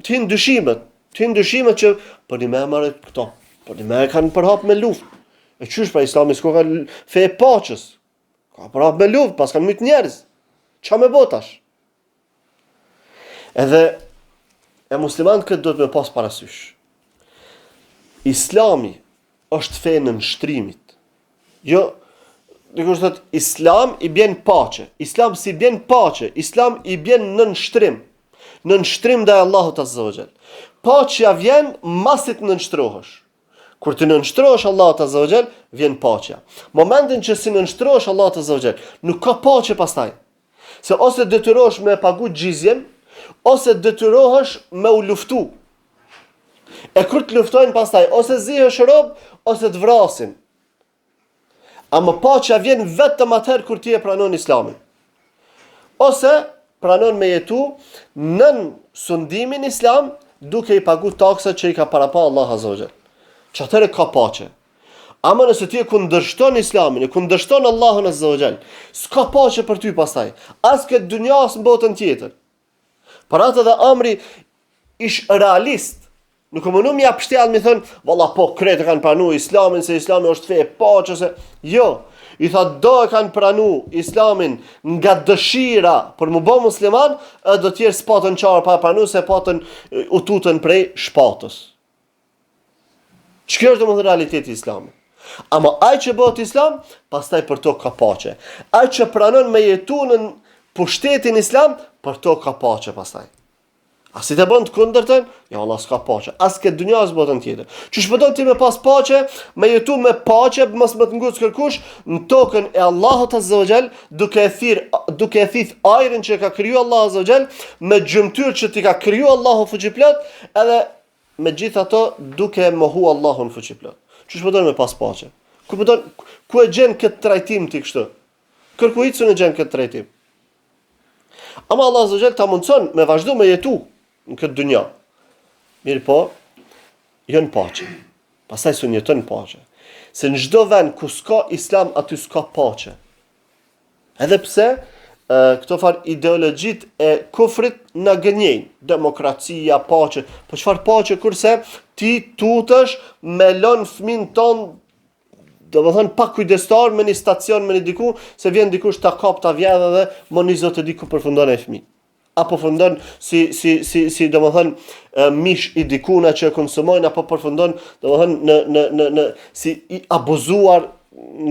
të hinë dyshimet, të hinë dyshimet që për një me marrë këto, për një me kanë përhap me luftë. E qysh pra islami s'ko ka fe e paqes, ka përhap me luftë, pas kanë mytë njerëz. Ça me bo tash? Edhe e muslimanët këtë duhet me pas parasysh. Islami është fe e nënshtrimit. Jo, dikush thot Islam i bjen paqe. Islam s'i bjen paqe, Islam i bjen nënshtrim. Nënshtrim ndaj Allahut Azza wa Jall. Paqja vjen masi të nënshtrohesh. Kur ti nënshtrohesh Allahut Azza wa Jall, vjen paqja. Momentin që s'i nënshtrohesh Allahut Azza wa Jall, nuk ka paqe pastaj. Se ose detyrohesh me pagu xhizjen, ose detyrohesh me u luftu. E kur të luftojnë pastaj, ose zihesh rob, ose të vrasin. Ama paqja vjen vetëm atëherë kur ti e pranon islamin. Ose pranon me jetu nën sundimin islam duke i pagu taksat që i ka parapa Allah Azza wa Jall. Që atëherë ka paqe. Ama nëse ti e kundërshton islamin, e kundërshton Allahun Azza wa Jall, s'ka paqe për ty pastaj. As këtë dynja, as në botën tjetër. Për atë edhe Amri ish realist. Nuk u munu m'ja pështjell me thënë, valla po krejt e kanë pranu islamin, se islami është fe e paqes, se... Jo, i tha do e kanë pranu islamin nga dëshira për m'u bo musliman, e do tjerë s'patën çare pa pranu, se patën u tutën prej shpatës. Që kjo është domethënë realiteti i islamit. Ama ai që bëhet islam, pastaj për to ka paqe. Ai që pranon me jetu nën pushtetin islam, për to ka paqe pastaj. A si të bën të kundërtën? Jo, valla s'ka paqe. As këtë dynja as botën tjetër. Qysh po don ti me pas paqe, me jetu me paqe, mos me të nguc kërkush në tokën e Allahut Azza wa Jall, duke e thirr, duke e thith ajrin që e ka kriju Allahu Azza wa Jall, me gjymtyrë që t'i ka kriju Allahu fuqiplot, edhe Megjithatë duke e mohu Allahun fuqiplot. Qysh po don me pas paqe? Ku po don ku e gjen këtë trajtim ti kështu? Kërku hiç s'un e gjen këtë trajtim. Ama Allah Azza wa Jall ta mundson me vazhdu me jetu në këtë dynja. Mirëpo, jo në paqe. Pastaj s'un jeton në paqe. Se në çdo vend ku s'ka islam, aty s'ka paqe. Edhe pse këto far ideologjitë e kufrit na gënjejnë, demokracia, paqe, po çfarë paqe kurse ti tutesh me lon fëmin ton domethënë pa kujdestar me një stacion me një diku, se vjen dikush ta kap ta vjedh edhe mo një zot e di ku përfundon ai fëmijë. Apo përfundon si si si si domethënë mish i dikuna që e konsumojnë apo përfundon domethënë në në në në si i abuzuar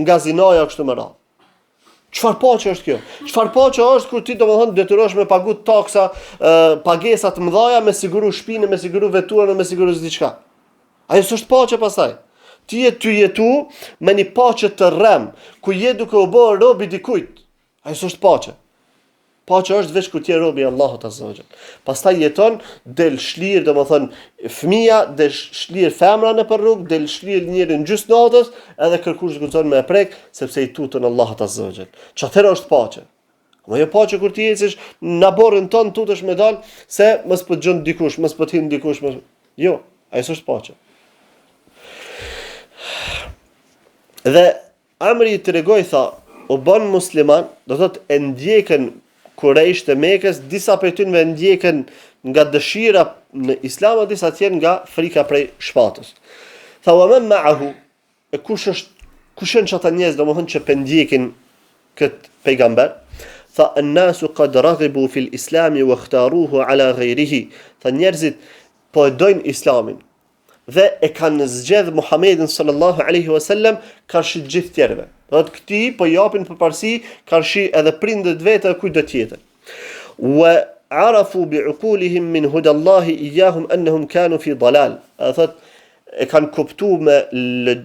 nga zinaja kështu me radhë. Çfarë paqe është kjo? Çfarë paqe është kur ti domethënë detyrohesh me pagu taksa, pagesa të mëdha me siguru shtëpinë, me siguru veturën, me siguru diçka. Ajo s'është paqe pastaj. Ti je tu jetu me një paqe të rrem, ku je duke u bërë rob i dikujt. Ajo s'është paqe. Paqe është veç kur ti je robi i Allahut Azza wa Jall. Pastaj jeton del shlir, domethënë fëmija, del shlir femra nëpër rrugë, del shlir njeri në gjysë natës, edhe kërkush s'guxon me e prek, sepse i tutën Allahut Azza wa Jall. Që atëherë është paqe. Ama jo paqe kur ti ecësh në oborrin tënd tutesh me dal se mos po të gjon dikush, mos po të hin dikush, mos... Jo, ajo s'është paqe. Dhe Amri i tregoi tha, u bën musliman, do thotë e ndjekën kurejshët e Mekës, disa prej tyre e ndjekën nga dëshira në Islam, a disa tjerë nga frika prej shpatës. Tha wa men ma'ahu, e kush është kush janë qata njerëz domethënë që pe ndjekin kët pejgamber? Tha an-nasu qad raghibu fil islami wa ikhtaruhu ala ghayrihi. Tha njerëzit po e dojnë islamin dhe e kanë zgjedh Muhammedin sallallahu alaihi wasallam karshi gjithë tjerëve. Do të këtij po japin përparësi karshi edhe prindët vet e kujtdo tjetër. Wa arafu bi uqulihim min huda Allahi iyahum annahum kanu fi dalal. E thot e kanë kuptu me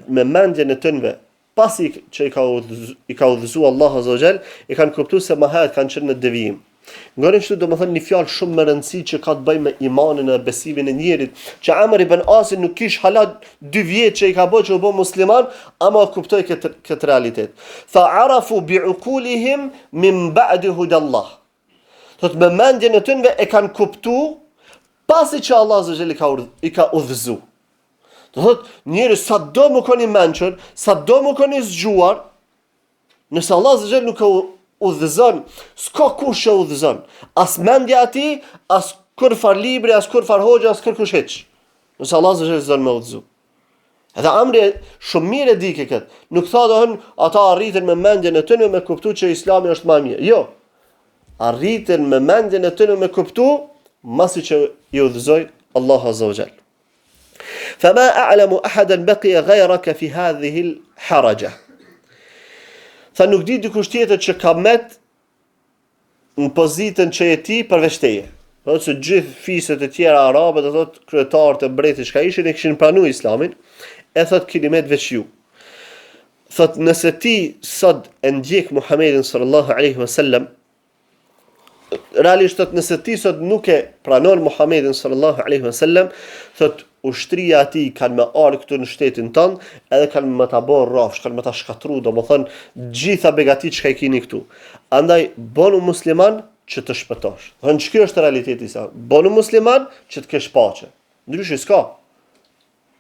me mendjen e tynve pasi që i ka udhëzu, i ka udhëzu Allah Azza wa Jall, e kanë kuptu se më herët kanë qenë në devijim. Ngoni kështu domethënë një fjalë shumë me rëndësi që ka të bëjë me imanin dhe besimin e njerit, që Amr ibn Asi nuk kish hala dy vjet që i ka bërë që u bë musliman, ama kuptoi këtë këtë realitet. Tha arafu bi uqulihim min ba'di hudallah. Thot me mendjen e tynve e kanë kuptu pasi që Allah Azza wa Jall i ka i ka udhëzu. Do thot njeri sa do me kon i mençur, sa do me kon i zgjuar, nëse Allah Azza wa Jall nuk e udhëzon, s'ka kush e udhëzon. As mendja e tij, as kurrfar libri, as kurrfar hoxha, as kërkush hiç. Nëse Allah Azza wa Jall s'don me udhëzu. Edhe Amri shumë mirë e dike këtë. Nuk tha domethënë ata arritën me mendjen e tyre me kuptu që Islami është më mirë. Jo. Arritën me mendjen e tyre me kuptu masi që i udhëzoi Allahu Azza wa Jall. Fa ma a'lamu ahadan baqiya ghayraka fi hadhihi al-haraja. Tha nuk di dikush tjetër që ka met në pozitën që je ti përveç teje. Do të thotë se gjithë fiset e tjera arabe, do thotë kryetarët e mbretit çka ishin e kishin pranu islamin, e thotë kini met veç ju. Thotë nëse ti sot e ndjek Muhammedin sallallahu alaihi wasallam, realisht thotë nëse ti sot nuk e pranon Muhammedin sallallahu alaihi wasallam, thotë ushtria e tij kanë me ardhë këtu në shtetin tënd, edhe kanë me ta bërë rrafsh, kanë me ta shkatru, domethënë, gjitha begatitë çka i kini këtu. Andaj, bonu musliman që të shpëtosh. Domethënë, që kjo është realiteti sa? Bonu musliman që të kesh paqe. Ndryshe, s'ka.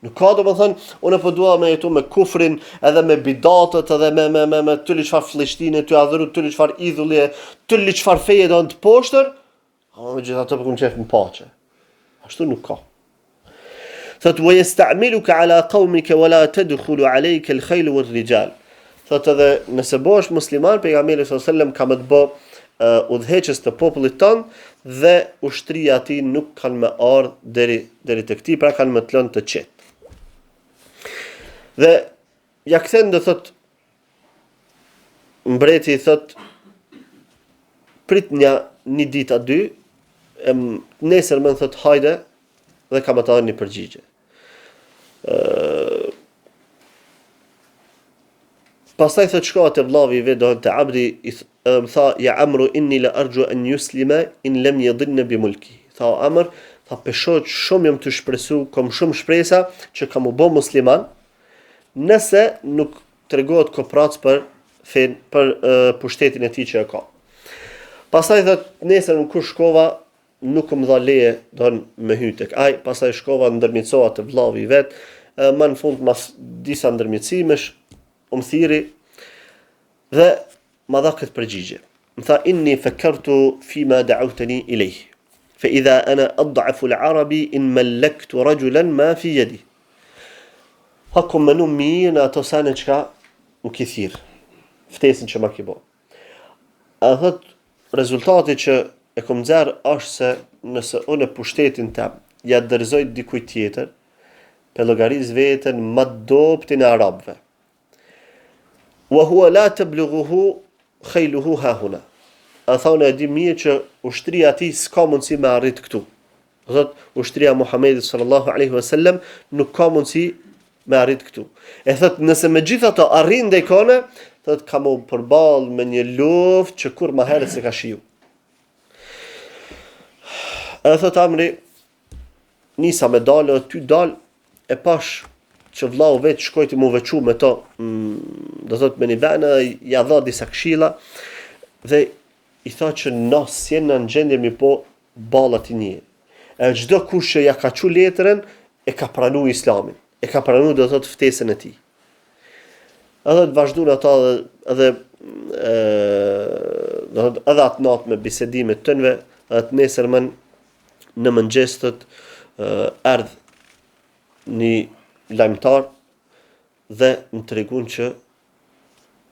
Nuk ka, domethënë, unë po dua me jetu me kufrin, edhe me bidatet, edhe me, me, me, me turli çfarë flliqtine, tu adhuru turli çfarë idhulli, turli çfarë feje do të poshtër, Ama megjithatë po kom qef në paqe. Ashtu nuk ka. Thot wa yasta'miluka ala qawmika wa la tadkhulu alayka al-khayl wal-rijal. Thot edhe nëse bëhesh musliman pejgamberi sallallahu alajhi wasallam ka me të bë uh, udhëheqës të popullit tënd dhe ushtria e tij nuk kanë me ardh deri deri tek ti, pra kanë me të lënë të qetë. Dhe ja kthen do thot Mbreti i thot prit një një ditë a dy, e nesër më thot hajde dhe kam me ta dhënë një përgjigje. Ë Pastaj thot shkova te vllavi i vet do te Abdi i edhe më tha ja Amru inni la arju an yuslima in lam yadinna bi mulki. Tha o Amr, tha pe shoh shumë jam tu shpresu, kam shumë shpresa që ka m'u bë musliman, nëse nuk tregohet koprac për fen, për e, pushtetin e tij që e ka. Pastaj thot nesër kur shkova nuk më dha leje don me hy tek ai, pastaj shkova ndërmjetësova te vllavi i vet, e, më në fund mas disa ndërmjetësimesh u më thirri dhe ma dha këtë përgjigje. Më tha inni fakartu fi ma da'awtani ilayh. Fa idha ana ad'afu al-arabi in mallaktu rajulan ma fi yadi. Tha kom menu mirë në ato sene çka më ki thirr, ftesën që ma ki bo. A thot, rezultati që e kom nxjerr është se nëse unë pushtetin tem ja dorëzoj dikujt tjetër, pe llogaris veten ma t'dobtin e arabëve. Wa huwa la tablughuhu khayluhu hahuna. A tha unë e di mirë që ushtria e tij s'ka mundësi me arrit këtu. Do thot ushtria e Muhamedit sallallahu alaihi wasallam nuk ka mundësi me arrit këtu. E thot nëse megjithatë arrin deri kone, thot ka m'u përball me një luftë që kurrë më herët s'e ka shiju. E thot Amri nisa me dalë, tu dal e pash që vllau vet shkojti m'u veçu me to, mm, do thot me një vend, ja dha disa këshilla dhe i tha që na s'jena në gjendje m'i bo ballë atij njeri. E çdo kush që ja ka çu letrën e ka pranu islamin, e ka pranu do thot ftesën e tij. Edhe të vazhdun ata edhe edhe e, do thot edhe atë natë me bisedime të tynve, edhe të nesërmen në mëngjes thot erdh një lajmëtar dhe më tregun që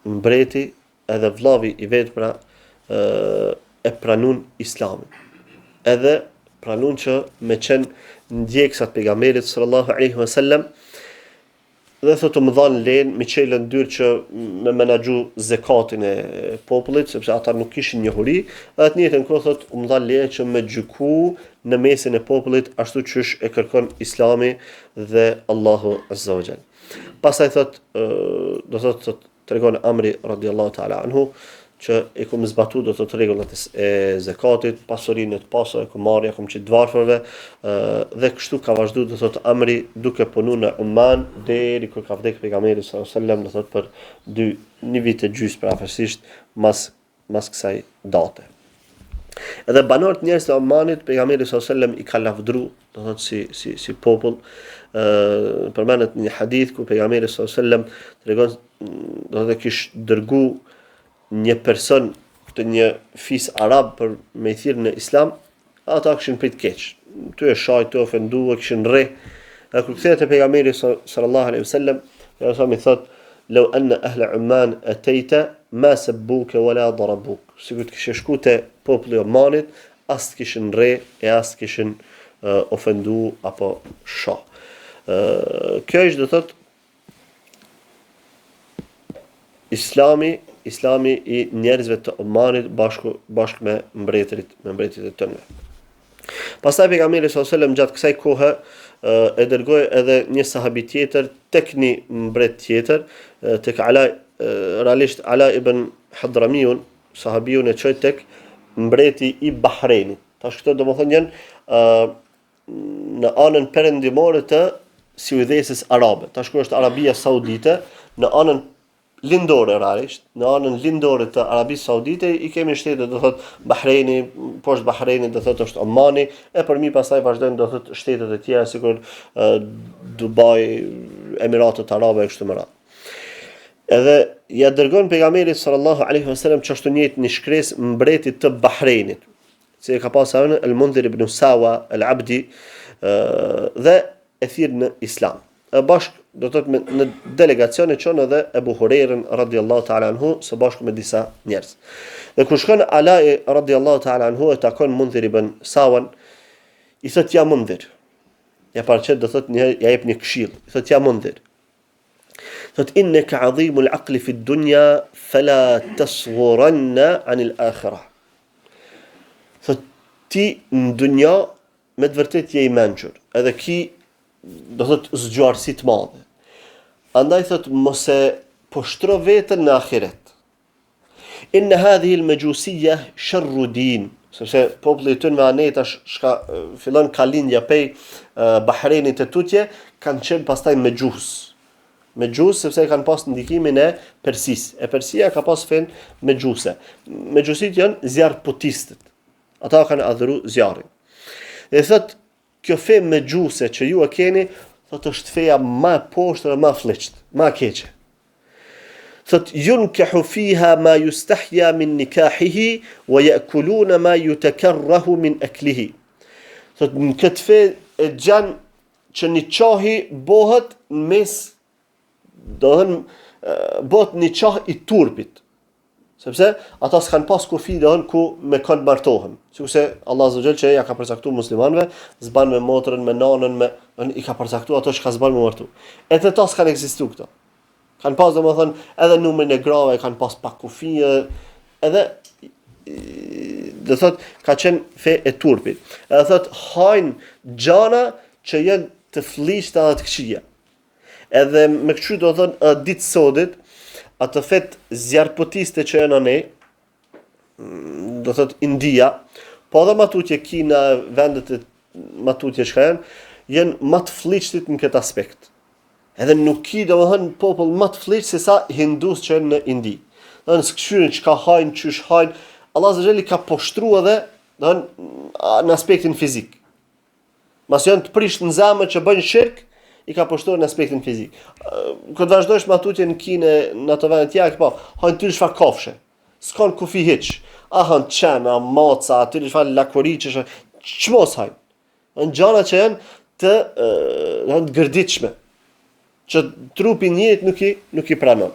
mbreti edhe vllavi i vet pra e pranun islamin. Edhe pranun që me qenë ndjekësa t'pejgamberit sallallahu alaihi wasallam dhe thotë më dhanë lejen, m'i çelën dyert që me menaxhu zekatin e popullit, sepse ata nuk kishin njohuri, dhe të njëjtën kohë thotë më dhanë lejen që me gjyku në mesin e popullit ashtu qysh e kërkon Islami dhe Allahu Azza wa Jall. Pastaj thot do thot thot tregon Amri radiallahu ta'ala anhu që e kum zbatu do thot rregullat e zekatit, pasurinë e të pasurve e kum marrë, ja kum qitë të varfërve dhe kështu ka vazhdu do thot Amri duke punu në Oman deri kur ka vdek pejgamberi sallallahu alaihi wasallam do thot për dy një vit e gjysmë përafërsisht mas mas kësaj date. Edhe banorët njerëz të Omanit, pejgamberi sallallahu alajhi wasallam i ka lavdru, do thotë si si si popull, ë përmendet një hadith ku pejgamberi sallallahu alajhi wasallam tregon do thotë kish dërgu një person te një fis arab për me i thirrë në islam, Ata kishin prit keq, tu e shajt, tu e ofendu, e kishin rreh. Dhe kur kthehet te pejgamberi sallallahu alaihi wasallam, pejgamberi i thot, "Law anna ahla Umman atayta ma sabbuka wala darabuk." Sikur të kishe shku te populli i Omanit, as të kishin rreh e as të kishin uh, ofendu apo sha. Uh, kjo është do thot Islami, Islami i njerëzve të Omanit bashku bashkë me mbretërit, me mbretërit e tynve. Pastaj pejgamberi sallallahu alajhi wasallam gjatë kësaj kohe e dërgoi edhe një sahabi tjetër tek një mbret tjetër, tek Ala realisht Ala ibn Hadramiun, sahabiun e çoi tek mbreti i Bahreinit. Tash këto domethënë janë në anën perëndimore të siujdhesës arabe. Tash ku është Arabia Saudite, në anën lindore realisht, në anën lindore të Arabisë Saudite i kemi shtetet, do thot Bahreini, poshtë Bahreinit do thot është Omani, e përmi pastaj vazhdojnë do thot shtetet e tjera sikur Dubai, Emiratet Arabe e kështu me radhë. Edhe ja dërgon pejgamberi sallallahu alaihi wasallam qashtu njëjtë një shkresë mbretit të Bahreinit. Si e ka pas emrin El Mundhir ibn Sawa El Abdi dhe e thirr në Islam. E bashk do të thotë me në delegacion e çon edhe Ebu Hurejrën radiallahu ta'ala anhu së bashku me disa njerëz. Dhe kur shkon Alai radiallahu ta'ala anhu e takon Mundhir ibn Sawan, i thot ja Mundhir. Ja paraqet do thot një ja jep një këshill. I thot ja Mundhir. Thot innaka azimul aqli fi dunya fala tasghuranna anil akhirah. Thot ti në dunja me të vërtetë je i mençur, edhe ki do thot zgjuarsi të madhe. Andaj thot mos e poshtro veten në ahiret. Inna hadhihi al-majusiyya sharru din, sepse populli i tyne me anë tash shka fillon ka lindja pej Bahreinit e tutje, kanë qenë pastaj mexhus. Mexhus sepse e kanë pas ndikimin e Persisë. E Persia ka pas fen mexhuse. Mexhusit janë zjarrputistët. Ata kanë adhuru zjarrin. Dhe thot kjo fe mexhuse që ju e keni, thot është feja më e poshtër dhe më e flliqtë, më e keqe. Thot yunkahu fiha ma yustahya min nikahihi wa ya'kuluna ma yutakarrahu min aklihi. Thot në këtë fe e gjen që niqahi bohet në mes do thënë bohet niqah i turpit. Sepse ata s'kan pas kufi do thënë ku me kon martohen. Sikurse Allah azza xhel që ja ka përcaktuar muslimanëve, s'ban me motrën, me nanën, me i ka përcaktuar ato çka s'ban me martu. E te ta s'kan ekzistu këto. Kanë pas domethënë edhe numrin e grave kanë pas pa kufi edhe do thot ka qenë fe e turpit. Edhe thot hajn gjana që janë të flliqta dhe të këqija. Edhe me kështu do thon edhe ditë sodit ato fet zjarrputiste që janë anej, do thot India, po edhe ma tutje Kina, vendet e ma tutje çka janë, janë ma të flliqtit në këtë aspekt. Edhe nuk ki domethënë popull ma të flliqt se sa hindus që janë në Indi. Domethënë s'kqyrin çka hajnë, qysh hajnë, Allah azza xhel i ka poshtru edhe domethënë në aspektin fizik. Masi janë të prisht në zemër që bëjnë shirk, i ka poshtru në aspektin fizik. Kur të vazhdosh ma tutje në Kinë, në ato vende tjera, po, hajnë ty çfarë kafshe. S'kan kufi hiç. A han qen, a maca, aty çfarë lakuriqësh, çmos hajnë. Janë gjana që janë të janë të gërditshme. Që trupi i njerit nuk i nuk i pranon.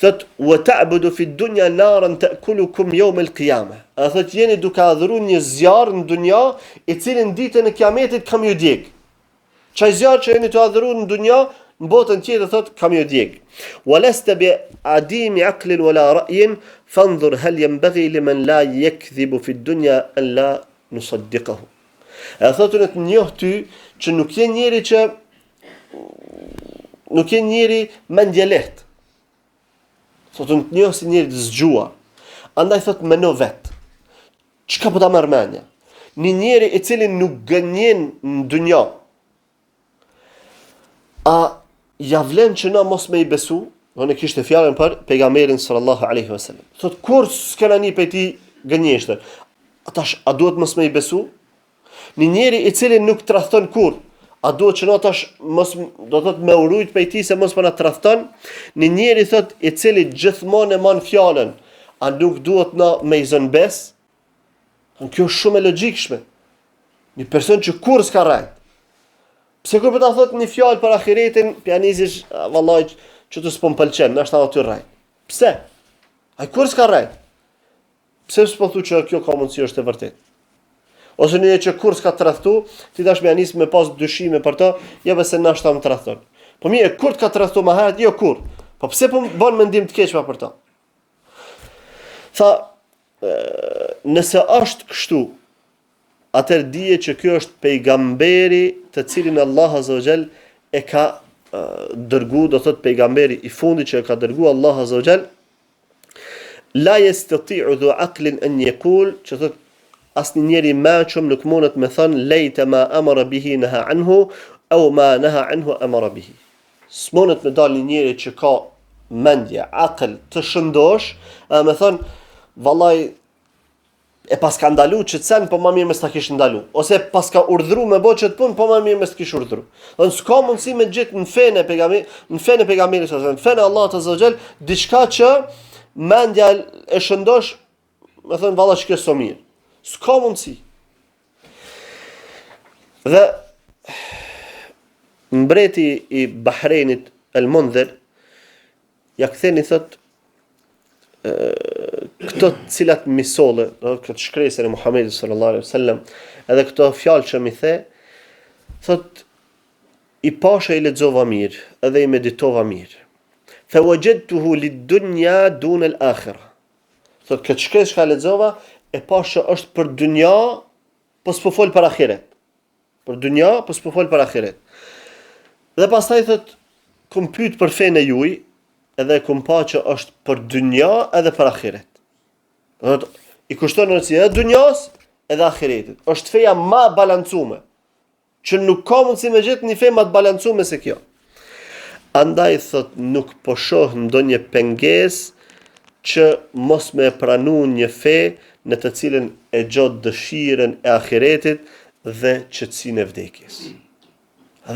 Thot wa ta'budu fi dunya naran ta'kulukum yawm al-qiyamah. A thot jeni duke adhuru një zjarr në dunja, i cili në ditën e Kiametit ka me ju djeg. Qaj zjarr që jeni tu adhuru në dunja, në botën tjetër thot ka me ju djeg. Wa lasta bi adimi aqlin wala ra'yin fanzur hal yanbaghi liman la yakdhibu fi dunya an la nusaddiqahu. E thot unë të njoh ty që nuk je njeri që nuk je njeri mendjelehtë. Thot unë të njoh si njeri të zgjuar. Andaj thot meno vet. Çka po ta merr mendja? Një njeri i cili nuk gënjen në dynja. A ja vlen që na mos me i besu? Unë kishte fjalën për pejgamberin sallallahu alaihi wasallam. Thot kurrë s'kena ni prej tij gënjeshtër. A tash a duhet mos me i besu? Një njeri i cili nuk tradhton kurrë, a duhet që na tash mos do të thotë me u rujt prej tij se mos po na tradhton? Një njeri thot i cili gjithmonë e man fjalën, a nuk duhet na me i zënë besë? Kjo është shumë e logjikshme. Një person që kurrë s'ka rrejt. Pse kur po ta thot një fjalë për ahiretin, po ja nisish vallai që të s'po më pëlqen, ndoshta aty rrejt. Pse? Ai kurrë s'ka rrejt. Pse s'po thu që kjo ka mundësi është e vërtetë? Ose një që kurrë s'ka tradhtu, ti tash me ja nis me pas dyshime për të, jo se nashta më tradhton. Po mirë, kur të ka tradhtu më herët? Jo kurrë. Po pse po bën mendim të keq pa për të? Tha, nëse është kështu, atëherë dije që ky është pejgamberi të cilin Allah Azza wa Jall e ka dërgu, do thot pejgamberi i fundit që e ka dërgu Allah Azza wa Jall, La yastati'u dhu aqlin an yaqul, që thot asnjë njeri i mençëm nuk mundet me thënë lejte ma amara bihi naha anhu au ma naha anhu amara bihi. S'mundet me dalë një njeri që ka mendje, akël të shëndosh, edhe me thënë vallai e paska ndalu qët sen, po ma mirë mos ta kish ndalu. Ose paska urdhru me bo qët punë, po ma mirë mos të kish urdhru. Dhe s'ka mundësi me gjetë në fenë e pejgamberit, në fenë e pejgamberit, në fenë e Allahut azza wa jall, diçka që mendja e shëndosh, me thënë valla që kjo s'o mirë. S'ka mundësi. Dhe mbreti i Bahreinit El Mundhir ja kthen i thot këto të cilat m'i solle, do të këtë shkresën e Muhamedit sallallahu alaihi wasallam, edhe këto fjalë që m'i the, thot i pasha i lexova mirë, edhe i meditova mirë. Fa wajadtuhu lid-dunya dun al-akhirah. Thot këtë shkresë që lexova e pasha është për dynja, po s'po fol për ahiret. Për dynja, po s'po fol për ahiret. Dhe pastaj thot, kom pyet për fenë e juj, edhe kom pa që është për dynja edhe për ahiret. Do thot, i kushton rëndësi edhe dynjas edhe ahiretit. Është feja ma e balancume, që nuk ka mundësi me gjetë një fe ma të balancume se kjo. Andaj thot nuk po shoh ndonjë pengesë që mos me e pranu një fe në të cilën e gjej dëshirën e ahiretit dhe qetësinë e vdekjes.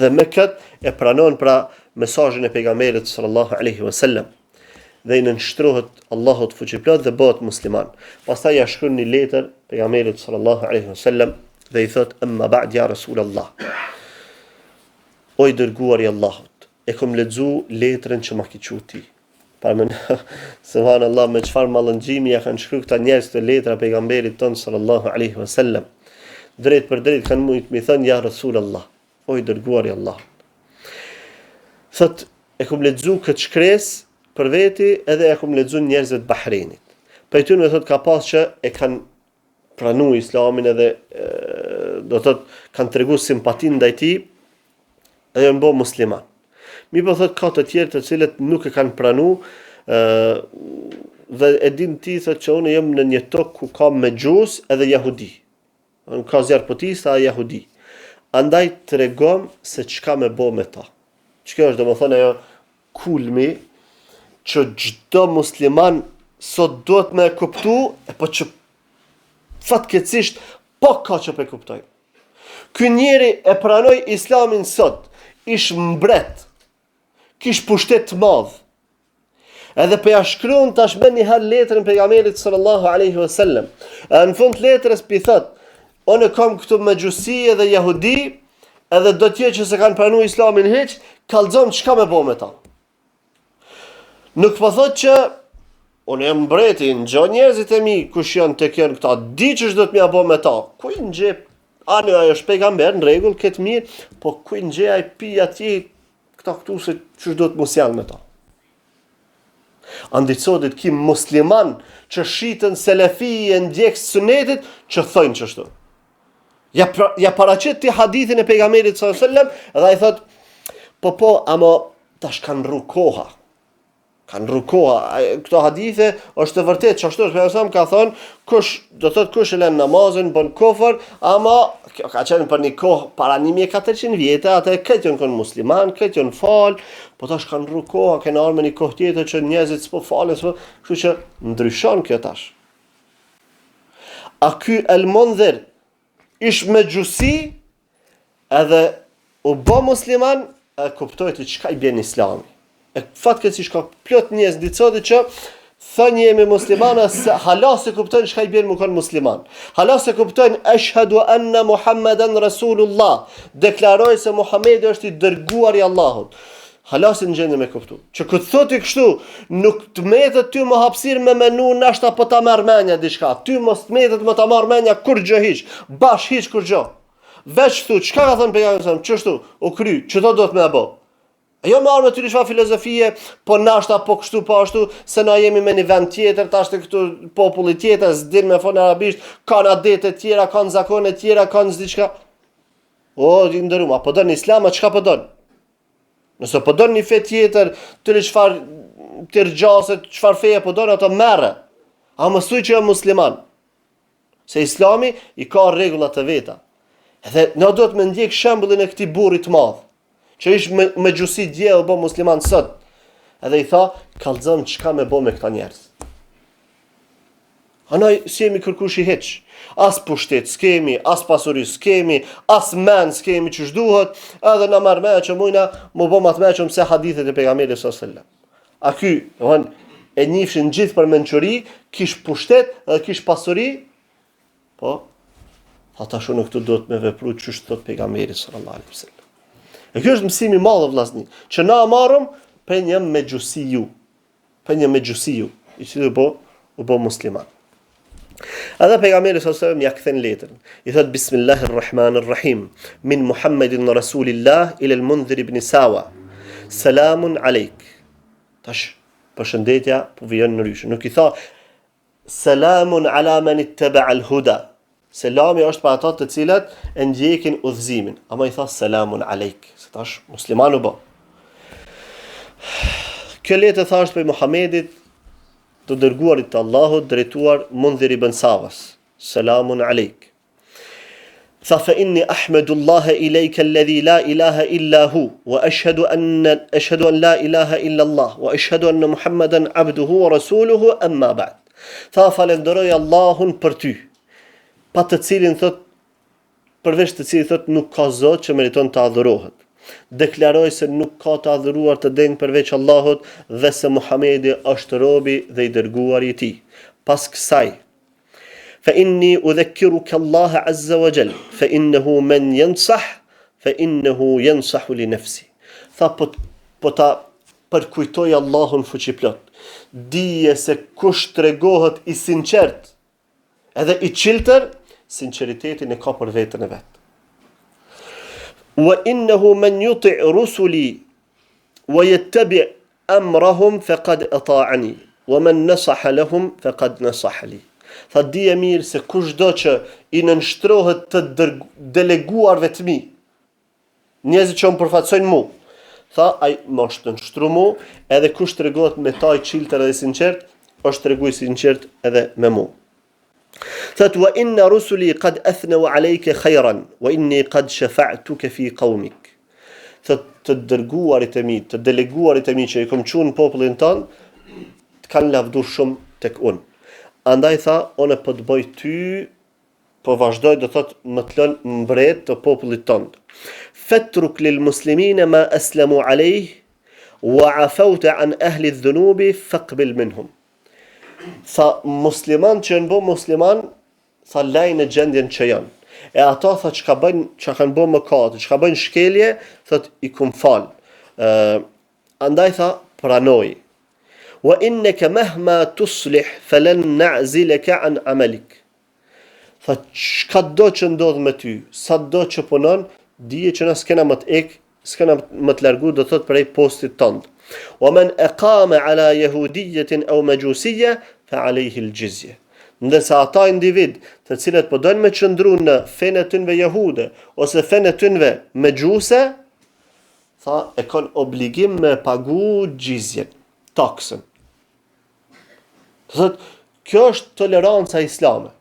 Dhe me këtë e pranon pra mesazhin e pejgamberit sallallahu alaihi wasallam dhe i nënshtrohet Allahut fuqiplot dhe bëhet musliman. Pastaj ja shkruan një letër pejgamberit sallallahu alaihi wasallam dhe i thot amma ba'd ya rasulullah. O i dërguari i Allahut, e kom lexu letrën që ma ki çu ti. Paramendo, subhanallah, me çfarë mallëngjimi ja kanë shkru këta njerëz këto letra pejgamberit ton sallallahu alaihi wasallam. Drejt për drejt kanë mujt me thënë ja Rasulullah, o i dërguari i Allahut. Thot e kom lexu këtë shkresë për veti edhe e kom lexu njerëzve të Bahreinit. Prej tyre thot ka pas që e kanë pranu islamin edhe e, do thot kanë tregu simpatinë ndaj tij edhe janë bë musliman. Mirëpo thot ka të tjerë të cilët nuk e kanë pranu ë dhe e din ti thot që unë jam në një tokë ku ka mexhus edhe jahudi. Nuk ka zjarrputista e jahudi. Andaj tregom se çka me bo me ta. Që është domethënë ajo kulmi që çdo musliman sot duhet me e kuptu, e po që fatkeqësisht pak ka që pe kuptojnë. Ky njeri e pranoi islamin sot, ish mbret, kish pushtet të madh. Edhe po ja shkruan tash menjëherë letrën pejgamberit sallallahu alaihi wasallam. Edhe në fund të letrës pi thot, unë kam këtu mexhusi edhe jahudi, edhe do tjerë që s'e kanë pranu islamin hiç, kallxom çka me bo me ta. Nuk po thotë që unë jam mbreti, ngjo njerëzit e mi kush janë tek janë këta, di qysh do të m'ja bo me ta. Ku i ngje, ani ai është pejgamber në rregull, këtë mirë, po ku i ngje ai pi atje këta këtu se qysh do të m'u sjell me ta. Andaj sodit ki musliman që shiten selefi e ndjekës sunetit që thojnë qështu. Ja, pra, ja paraqet ti hadithin e pejgamberit sallallahu alajhi wasallam dhe ai thot po po ama tash ka ndrru koha. Ka ndrru koha. Këto hadithe është e vërtetë, qashtu është pejgamberi ka thënë, kush do thot kush e lën namazin bën kufër, ama kjo ka qenë për një kohë para 1400 vjetë, atë krejt janë kon musliman, krejt janë fal, po tash ka ndrru koha, kena ardhur me një kohë tjetër që njerëzit s'po falen, s'po, kështu që ndryshon kjo tash. A ky El Mundhir ish mexhusi edhe u bë musliman, e kuptoi ti çka i bjen islami. E fatkeqësisht ka plot njerëz ditë sot që thonë jemi muslimanë se hala s'e kuptojnë çka i bjen me kon musliman. Hala s'e kuptojnë eshhadu anna Muhammeden Rasulullah. Deklaroj se Muhamedi është i dërguar i Allahut. Hala s'janë n'gjendje me kuptu. Që kur thotë kështu, nuk të metet ty më hapësirë me menu nashta po ta merr menja diçka. Ty mos të metet më ta marr menja kurgjë hiç. Bash hiç kurgjë. Veç thu, çka ka thënë pejgamberi sallallahu qështu, u kry, qëto do të me bo. E jo me ardhë me ty një filozofie, po nashta, po kështu, po ashtu, se na jemi me një vend tjetër, tash të këtu populli tjetër, s'din me folë arabisht, kanë adete tjera, kanë zakone tjera, kanë s'di çka. O, i nderum, a po don islam, a çka po don? Nëse po don një fe tjetër, të li çfarë të rgjaset, çfarë feje po don, ato merre. A mos thuj që jam musliman. Se islami i ka rregullat e veta. Edhe na duhet me ndjek shembullin e këtij burri të madh, që ish me, mexhusi dje u bë musliman sot. Edhe i tha, kallxom çka me bë me këta njerëz. A na s'jemi kërkushi hiç. As pushtet s'kemi, as pasuri s'kemi, as men s'kemi qysh duhet, edhe na merr menja që mujna mu bo ma të meçëm se hadithet e pejgamberit sallallahu alajhi wasallam. A ky, domthon, e njifshin gjithë për mençuri, kish pushtet dhe kish pasuri, po, tha tash unë këtu duhet me vepru qysh thot pejgamberi sallallahu alajhi wasallam. E kjo është mësim i madh vllazni, që na e marrëm prej një mexhusiu. Prej një mexhusiu, i cili u bë u bë musliman. Edhe pejgamberi sallallahu alajhi wasallam ja kthen letrën. I thot bismillahir rahmanir rahim min Muhammedin rasulillah ila al-Mundhir ibn Sawa. Salamun alejk. Tash përshëndetja po vijon ndryshe. Nuk i tha Selamun ala men ittaba al huda. Selami është për ata të cilët e ndjekin udhëzimin. Ama i tha selamun alejk, se tash musliman u bë. Kjo letër tha është prej Muhamedit të dërguarit të Allahut drejtuar Mundhir ibn Savas. Selamun alejk. Tha fa inni ahmedullaha ilejke alladhi la ilaha illa hu wa ashhadu anna ashhadu an la ilaha illa Allah wa ashhadu anna Muhammeden abduhu wa rasuluhu amma ba'd. Tha falenderoj Allahun për ty, pa të cilin thot përveç të cilit thot nuk ka Zot që meriton të adhurohet. Deklaroj se nuk ka të adhuruar të denjë përveç Allahut dhe se Muhamedi është robi dhe i dërguari i tij. Pas kësaj, Fa inni udhekkiruke Allahe azza wa jall, fa innehu men jensah, fa innehu jensahu li nefsi. Tha po, po ta përkujtoj Allahun fuqiplot. Dije se kush tregohet i sinqert, edhe i çiltër, sinqeritetin e ka për veten e vet. Wa innehu men juti rusuli, wa jettebi Amrahum faqad ata'ani wa men nasaha lahum faqad nasaha li. Tha dije mirë se kushdo që i nënshtrohet të deleguarve të mi, njerëzit që më përfaqësojnë mu, tha ai më është nënshtru mu, edhe kush tregohet me ta i çiltër dhe i sinqert, është tregu i sinqert edhe me mu. Thot wa inna rusuli qad athnaw alayka khayran wa inni qad shafa'tuka fi qaumik. Thot të dërguarit e mi, të deleguarit e mi që i kom çu në popullin tënd, të kanë lavdu shumë tek unë. Andaj tha, unë po të bëj ty, po vazhdoj do thot më të lën mbret të popullit tënd. Fatruk lil muslimina ma aslamu alayh wa afawta an ahli dhunubi faqbil minhum. Tha musliman që janë bo musliman, tha lej në gjendjen që janë. E ata tha çka bëjnë, çka kanë bë mëkate, çka bëjnë shkelje, thot i kum fal. Ë andaj tha pranoj. Wa innaka mahma tuslih falan na'zilaka an amalik. Tha çka do që ndodh me ty, sa do që punon, dije që na s'kena me të ik, s'kena me të largu do thot prej postit tënd. Wa men aqama ala yahudiyatin aw majusiyya fa alayhi al-jizya. Ndërsa ata individ të cilët po dojnë me qëndru në fenë e tynve jehude ose fenë e tynve mexhuse, tha e kanë obligim me pagu xhizjen, taksën. Do thot, kjo është toleranca islame.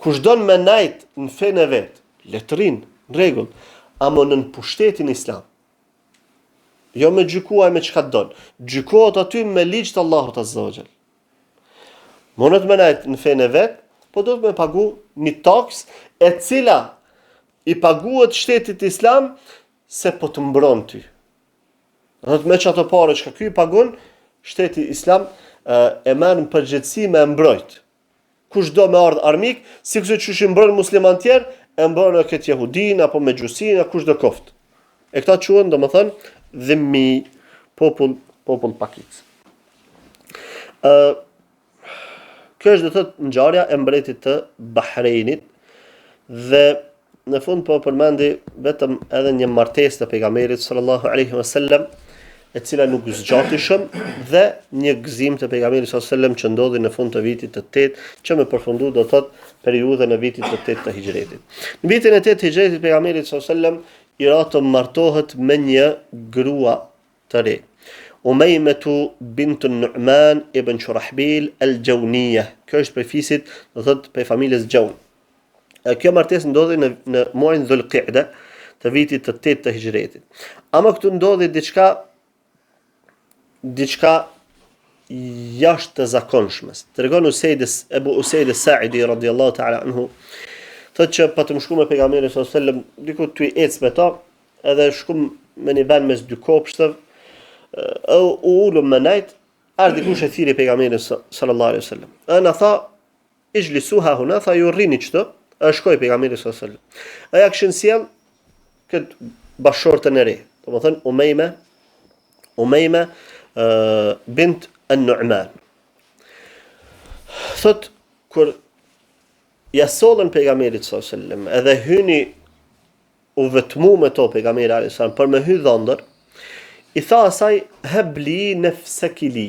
Kush don me nejt në fenë e vet, le të rrin, në rregull, amo nën pushtetin islam. Jo me gjyku ai me çka të don. Gjykohet aty me ligj të Allahut Azza wa Jall. Mundet me nejt në fenë e vet, po duhet me pagu një taksë e cila i paguhet shtetit islam se po të mbron ty. Do thotë me qato pare çka ky i pagun, shteti islam e merr në përgjegjësi me e mbrojt. Kush do me ardh armik, sikurse qysh i mbron musliman tjerë, e mbron edhe këtë jehudin apo mexhusin a kush do koftë. E këta quhen, domethënë, dhimmi, popull, popull pakicë. Ë Kjo është do thotë ngjarja e mbretit të Bahreinit dhe në fund po përmendi vetëm edhe një martesë të pejgamberit sallallahu alaihi wasallam e cila nuk zgjati shumë dhe një gëzim të pejgamberit sallallahu alaihi wasallam që ndodhi në fund të vitit të 8 që me përfundu do thotë periudhën e vitit të 8 të hixhretit. Në vitin e 8 të hixhretit pejgamberit sallallahu alaihi wasallam i ra të martohet me një grua të re. Umejmetu bintu Nu'man ibn Shurahbil el-Xheunije. Kjo është prej fisit, do thotë prej familjes Xheun. E kjo martesë ndodhi në në muajin Dhul-Qa'de të vitit të 8 të Hixhretit. Ama këtu ndodhi diçka diçka jashtë të zakonshmes. Tregon Usejd Ebu Usejd Saidi radiallahu ta'ala anhu, thotë që patëm shku me pejgamberin sallallahu alaihi wasallam, diku tu ecë me ta, edhe shkum me një vend mes dy kopshteve, e u ulëm me nejt, erdh dikush e thirri pejgamberin sallallahu alaihi wasallam. E na tha, ixhlisu ha huna, tha ju rrini qëtu, e shkoi pejgamberi sallallahu alaihi wasallam. E ja kishin sjell këtë bashkëshorten e re, domethënë Umejme, Umejme bint an-Nu'man. Thot kur ja sollën pejgamberit sallallahu alaihi wasallam, edhe hyni u vetmu me to pejgamberi alaihi salam për me hy dhëndër, i tha asaj hebli nefseki li.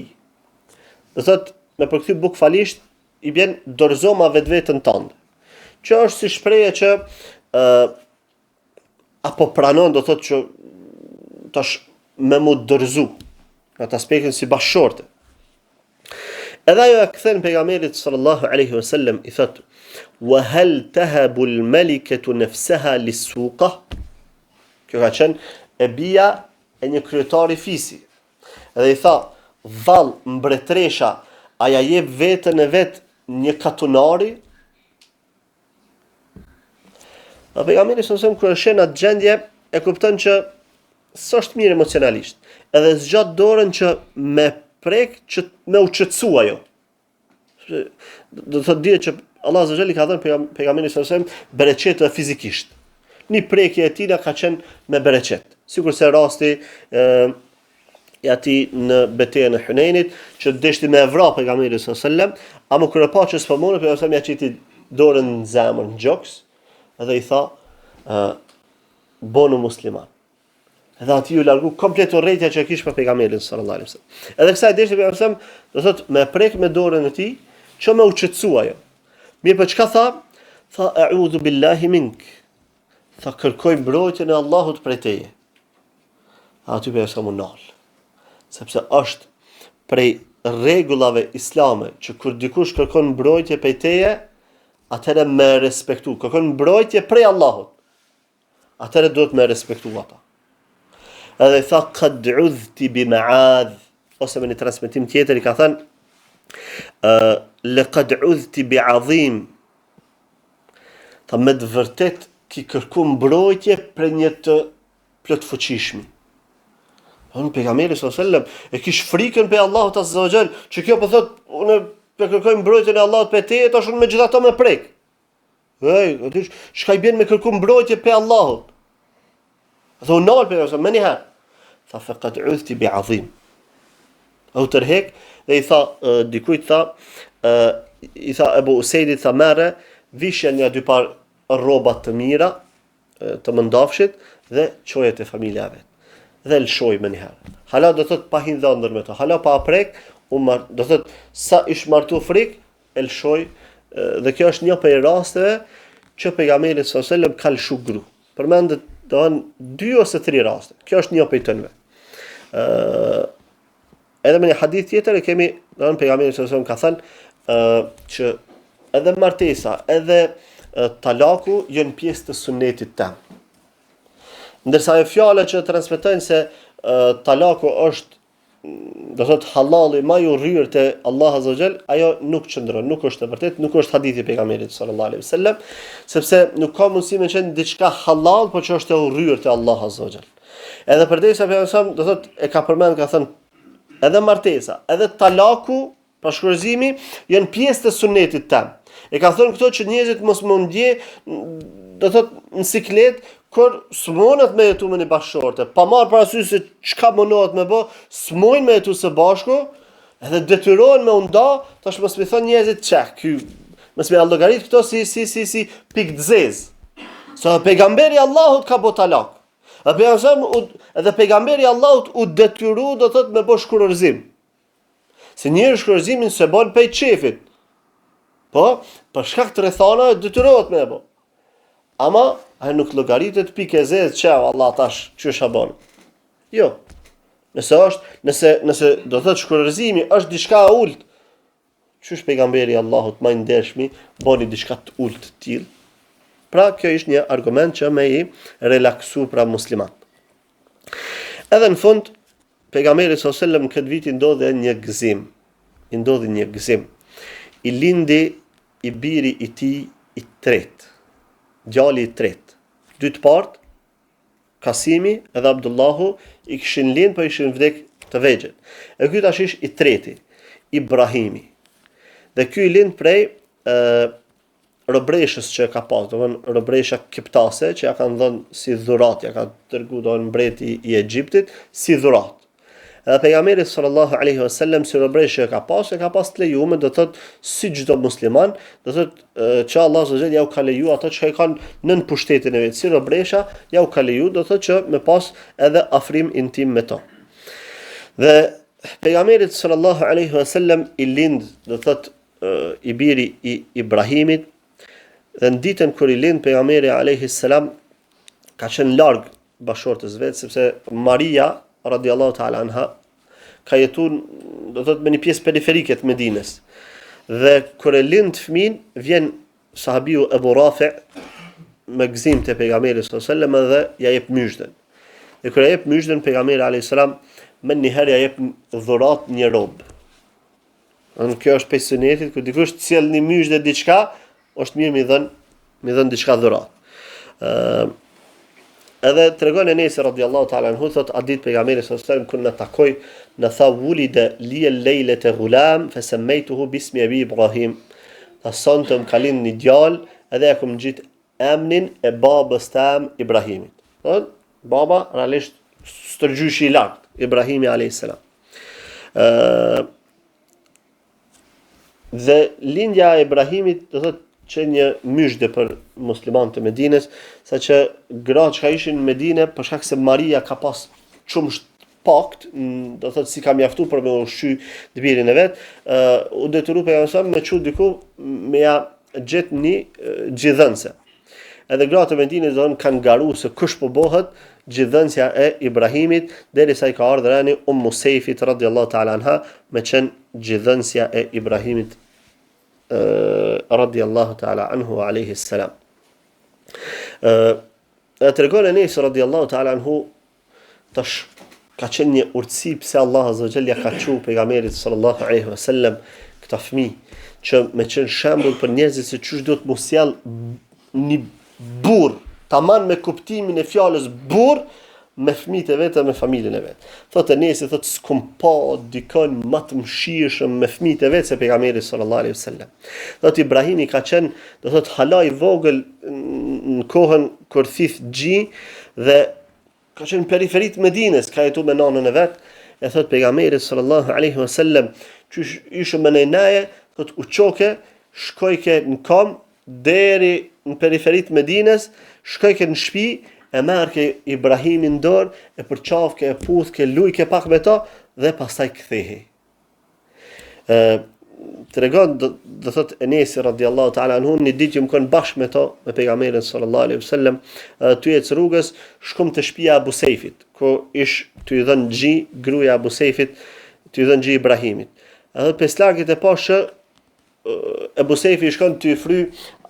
Do thot me përkthy bukfalisht i bjen dorëzoma vetveten tënde. Që është si shprehje që ë apo pranon do thot që tash me mu dorëzu në atë aspektin si bashkëshorte. Edhe ajo e kthen pejgamberit sallallahu alaihi wasallam i thot: "Wa hal tahabu al-malikatu nafsaha lis-suqa?" Kjo ka qenë e bija e një kryetari fisi. Edhe i tha: "Vall mbretëresha, a ja jep veten e vet një katunari?" Dhe pejgamberi sallallahu alaihi wasallam kur e sheh në atë gjendje e kupton që s'është mirë emocionalisht. Edhe zgjat dorën që me prek që me u qetësu ajo. Do të thotë dihet që Allah azza i ka dhënë pejgamberit sallallahu alaihi wasallam bereqet edhe fizikisht. Një prekje e tij ka qenë me bereqet. Sikurse rasti ë i atij në betejën e Hunejnit, që deshti me e vra pejgamberin sallallahu alaihi wasallam, ama kur e pa që s'po mundet, pejgamberi ja qiti dorën në zemër, në gjoks, edhe i tha, ë bonu musliman. Edhe atij ju largu komplet urrejtja që e kish për pejgamberin sallallahu alaihi wasallam. Edhe kësaj deshti pejgamberi sallallahu alaihi wasallam, do thotë me prek me dorën e tij, që me u qetësu ajo. Mirëpo çka tha? Tha a'udhu billahi mink. Tha kërkoj mbrojtjen e Allahut prej teje. Aty pejgamberi sallallahu u nal. Sepse është prej rregullave islame që kur dikush kërkon mbrojtje prej teje, atëherë me respektu. Kërkon mbrojtje prej Allahut. Atëherë duhet me respektu ata. Edhe i tha kad udhti bi Muadh, ose me një transmetim tjetër i ka thënë uh, lekad udhti bi adhim, Tha me të vërtet ki kërku mbrojtje prej një të plotfuqishmi. Thonë pejgamberi sallallahu alajhi wasallam e kish frikën prej Allahut azza wa jall, që kjo po thot unë po kërkoj mbrojtjen e Allahut prej teje, tash unë megjithatë me prek. Ej, a di çka i bjen me kërku mbrojtje pe Allahut? Dhe u nal pejgamberi menjëherë. Tha fekad udhti bi adhim. E u tërhek dhe i tha dikujt tha i tha Ebu Usejdit tha merre vishja një dy par rroba të mira të mëndafshit dhe çoje te familja e vet. Dhe lëshoi menjëherë. Hala do thot pa hin dhëndër me të. Hala pa prek, u mar, do thot sa ish martu frik, e lëshoi dhe kjo është një prej rasteve që pejgamberi sallallahu alajhi wasallam ka lëshu gru. Përmendet do dy ose tri raste. Kjo është një prej tyre. Ë edhe me një hadith tjetër e kemi, do pejgamberi sallallahu alajhi wasallam ka thënë ë që edhe martesa, edhe talaku janë pjesë të sunnetit tem. Ndërsa ajo fjala që transmetojnë se talaku është do thot hallalli ma i urryer te Allahu Azza wa Jall, ajo nuk qëndron, nuk është e vërtetë, nuk është hadithi i pejgamberit sallallahu alaihi wasallam, sepse nuk ka mundësi me qenë diçka hallall, por që është e urryer te Allahu Azza wa Jall. Edhe përderisa pejgamberi do thot e ka përmend ka thënë edhe martesa, edhe talaku Pra shkurorëzimi janë pjesë të sunnetit tem. E ka thënë këto që njerëzit mos me u ndje, do thot në siklet, kur s'mundet me jetu me një bashkëshorte, pa marrë parasysh se çka mundohet me bë, s'mujnë me jetu së bashku, edhe detyrohen me u nda, tash mos me thon njerëzit çe, ky mos me llogarit këto si si si si pikë të zezë. Se pejgamberi i Allahut ka bo talak. Edhe edhe pejgamberi i Allahut u detyru do thot me bo shkurorëzim. Se njeri shkurorëzimin s'e bon pej qefit. Po, për shkak të rrethanave detyrohet me e bo. Ama, ai nuk llogaritet pikë e zezë që Allah tash qysh a bon. Jo. Nëse është, nëse nëse do të thotë shkurorëzimi është diçka e ulët, qysh pejgamberi i Allahut ma i ndershmi boni diçka të ulët të tillë. Pra kjo ishte një argument që me i relaksu pra muslimanët. Edhe në fund Pejgamberit sallallahu alajhi wasallam këtë vit i ndodhi një gëzim. I ndodhi një gëzim. I lindi i biri i tij i tretë. Djali i tretë. Dy të parët, Kasimi edhe Abdullahu i kishin lind, po ishin vdek të vegjël. E ky tash ish i treti, Ibrahimi. Dhe ky i lind prej ë robreshës që e ka pas, domethënë robresha kiptase që ja kanë dhënë si dhuratë, ja ka dërgu domethënë mbreti i Egjiptit si dhuratë. Edhe pejgamberi sallallahu alaihi wasallam si robreshë që e ka pas, e ka pas të lejuar, do thotë si çdo musliman, do thotë që Allah azza ja u ka leju ato që i kanë nën pushtetin e vet, si robresha ja u ka leju, do thotë që me pas edhe afrim intim me to. Dhe pejgamberit sallallahu alaihi wasallam i lind, do thotë i biri i Ibrahimit dhe në ditën kur i lind pejgamberi alayhi salam ka qenë larg bashkëshortes vet sepse Maria radiallahu ta'ala anha ka jetu do thotë me një pjesë periferike të Medinës dhe kur e lind fëmin vjen sahabiu Ebu Rafi me gëzim te pejgamberi sallallahu alaihi wasallam dhe ja jep myzhden. Dhe kur ja jep myzhden pejgamberi alayhi salam menjëherë ja jep dhuratë një robë. Në kjo është prej sunetit, kur dikush të sjell një myzhde diçka, është mirë mi dhën, mi dhën diçka dhuratë. Ë edhe tregon Enesi radiallahu ta'ala anhu thot atë ditë pejgamberi sallallahu alaihi wasallam kur na takoi na tha wulide li al-laylata ghulam fa sammaytuhu bismi abi Ibrahim tha sonte më ka lind një djalë edhe ja kom ngjit emnin e babës tem Ibrahimit. Thot baba realisht stërgjyshi i lartë Ibrahimi alayhis salam. Ë dhe lindja e Ibrahimit do thotë qe një myzhde për muslimanët e Medinës, saqë gratë që ishin në Medine, për shkak se Maria ka pas qumësht pakt, do thotë s'i ka mjaftu për me ushqy të birin e vet, uh, u detyru pejgamberi me çu diku me ja gjet një gjidhënëse. Edhe gratë e Medinës do kanë garu se kush po bëhet gjidhënësja e Ibrahimit, derisa i ka ardhur reni Ummu Sejfit radiallahu ta'ala anha me qenë gjidhënësja e Ibrahimit radiallahu ta'ala anhu alayhi salam. Ë e tregon Enes radiallahu ta'ala anhu Tash ka qenë një urtësi pse Allah Azza wa Jall ja ka çu pejgamberit sallallahu alaihi wasallam këta fëmijë që me qenë shembull për njerëzit se qysh duhet mu sjell një burr, taman me kuptimin e fjalës burr. me fëmijët e vet dhe me familjen e vet. Thotë Enesi, thotë s'kum pa dikon më të mëshirshëm me fëmijët e vet se pejgamberi sallallahu alaihi wasallam. Thotë Ibrahimi ka qenë, do thotë hala i vogël në kohën kur thith gji dhe ka qenë në periferi të Medinës, ka jetu me nanën e vet, e thotë pejgamberi sallallahu alaihi wasallam, qysh ishëm me nejë, thotë u çoke, shkojke në kam deri në periferi të Medinës, shkojke në shtëpi, e merrke Ibrahimin në dorë, e përqafke, e puthke, lujke pak me to dhe pastaj kthehej. Ë tregon do, do thot Enesi radiallahu ta'ala anhu një ditë jom kon bashkë me to me pejgamberin sallallahu alaihi wasallam tu ecë rrugës shkum te shtëpia e Abu Sejfit ku ish tu i dhënë gji gruaja e Abu Sejfit tu i dhënë gji Ibrahimit edhe prej s'largit e pashë Ebu Sejfi i shkon tu i fry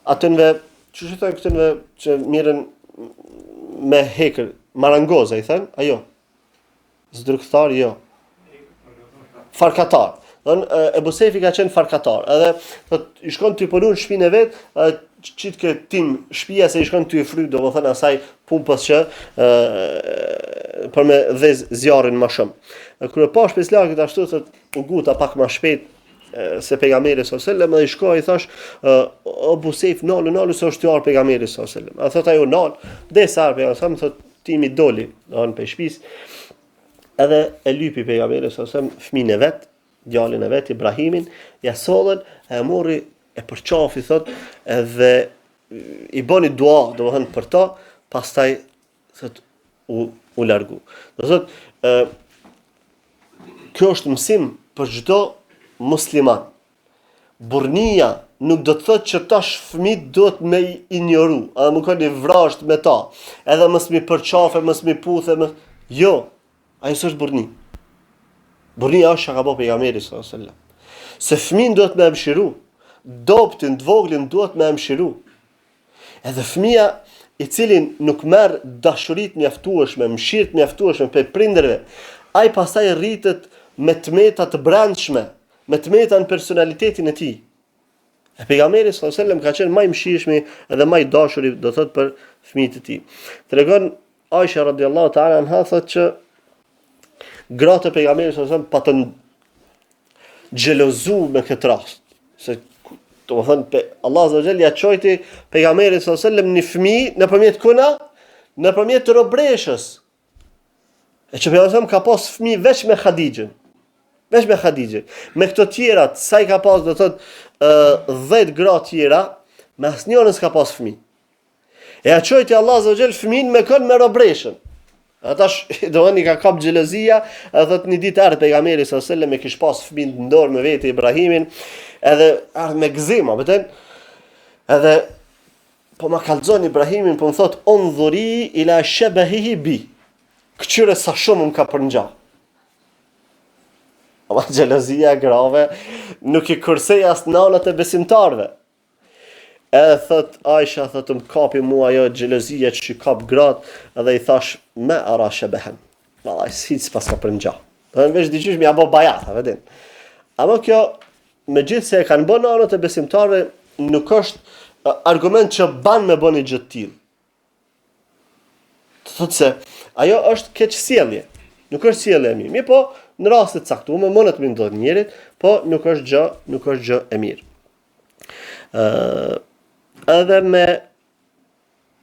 atynve, qysh i thonë këtynve që mirren me hekër, marangoza i thënë, a jo? Zdrukthtar, jo. Farkatar. Don Ebu Sejfi ka qenë farkatar. Edhe thot i shkon tu punu në shpinë e vet, edhe qitke tym shpia se i shkon tu i fry, domethënë asaj pumpës që ë për me dhez zjarrin më shumë. E kur e pash prej s'largit ashtu thot u nguta pak më shpejt se pejgamberi sallallahu alajhi wasallam dhe i shkoi i thash o Ebu Sejf nalu nalu se është tu ardh pejgamberi sallallahu alajhi wasallam. A thot ai u nal, derisa ardh pejgamberi sallallahu alajhi wasallam thot timi doli, do prej shtëpisë. Edhe e lypi pejgamberi sallallahu alajhi wasallam fëmijën e vet, djalin e vet Ibrahimin, ja sollën, e morri e përqafi thot edhe i bëni dua, domethënë për to, pastaj thot u u largu. Do thot ë kjo është mësim për çdo musliman. Burrnia nuk do të thotë që tash fëmijët duhet me i injoru, edhe me kon i vrazhd me ta, edhe mos mi përqafe, mos mi puthe, mos... Jo, ajo s'është burrni. Burrnia është çka ka bo pejgamberi sallallahu alajhi wasallam. Se fëmijën duhet me e mshiru, dobtin, të voglin duhet me e mshiru. Edhe fëmija i cili nuk merr dashuri të mjaftueshme, mëshirë të mjaftueshme prej prindërve, ai pastaj rritet me të meta të brendshme, me të meta në personalitetin e tij. E pejgamberi sallallahu alajhi wasallam ka qenë më i mëshirshmi edhe më i dashuri, do thotë për fëmijët e tij. Tregon Aisha radiallahu ta'ala anha thotë që gratë e pejgamberit sallallahu alajhi wasallam patën xhelozu me këtë rast. Se domethënë pe, Allah azza wa jall ja çojti pejgamberit sallallahu alajhi wasallam një fëmijë nëpërmjet kuna, nëpërmjet robreshës. E që pejgamberi ka pas fëmijë veç me Hadixhën. Veç me Hadixhën. Me këto tjerat, sa i ka pas do thotë 10 gra tjera, me asnjërën s'ka pas fëmijë. E ja çojti Allah azza wa jall fëmijën me kënd me robreshën. A tash domethënë i ka kap xhelozia, edhe thot një ditë erdh pejgamberi sallallahu alajhi wasallam e kish pas fëmijën në dorë me vete Ibrahimin, edhe erdh me gëzim, a veten. Edhe po ma kallzon Ibrahimin, po më thot undhuri ila shabahihi bi. Kqyre sa shumë më ka përngja. Ama xhelozia e grave nuk i kursej as nanat e besimtarëve. Edhe thot Aisha thot më kapi mua ajo xhelozia që i kap grat edhe i thash ma ara shebehen. Vallai hiç s'paska përngja. Do të vesh diqysh me ja bo bajat, a vedin. Ama kjo megjithëse e kanë bërë nanat e besimtarëve nuk është argument që ban me bë një gjë të tillë. Do thotë se ajo është keqsjellje. Nuk është sjellje e mirë. Mirëpo, në raste të caktuara mundet me ndodh njerit, po nuk është gjë, nuk është gjë e mirë. Ë edhe me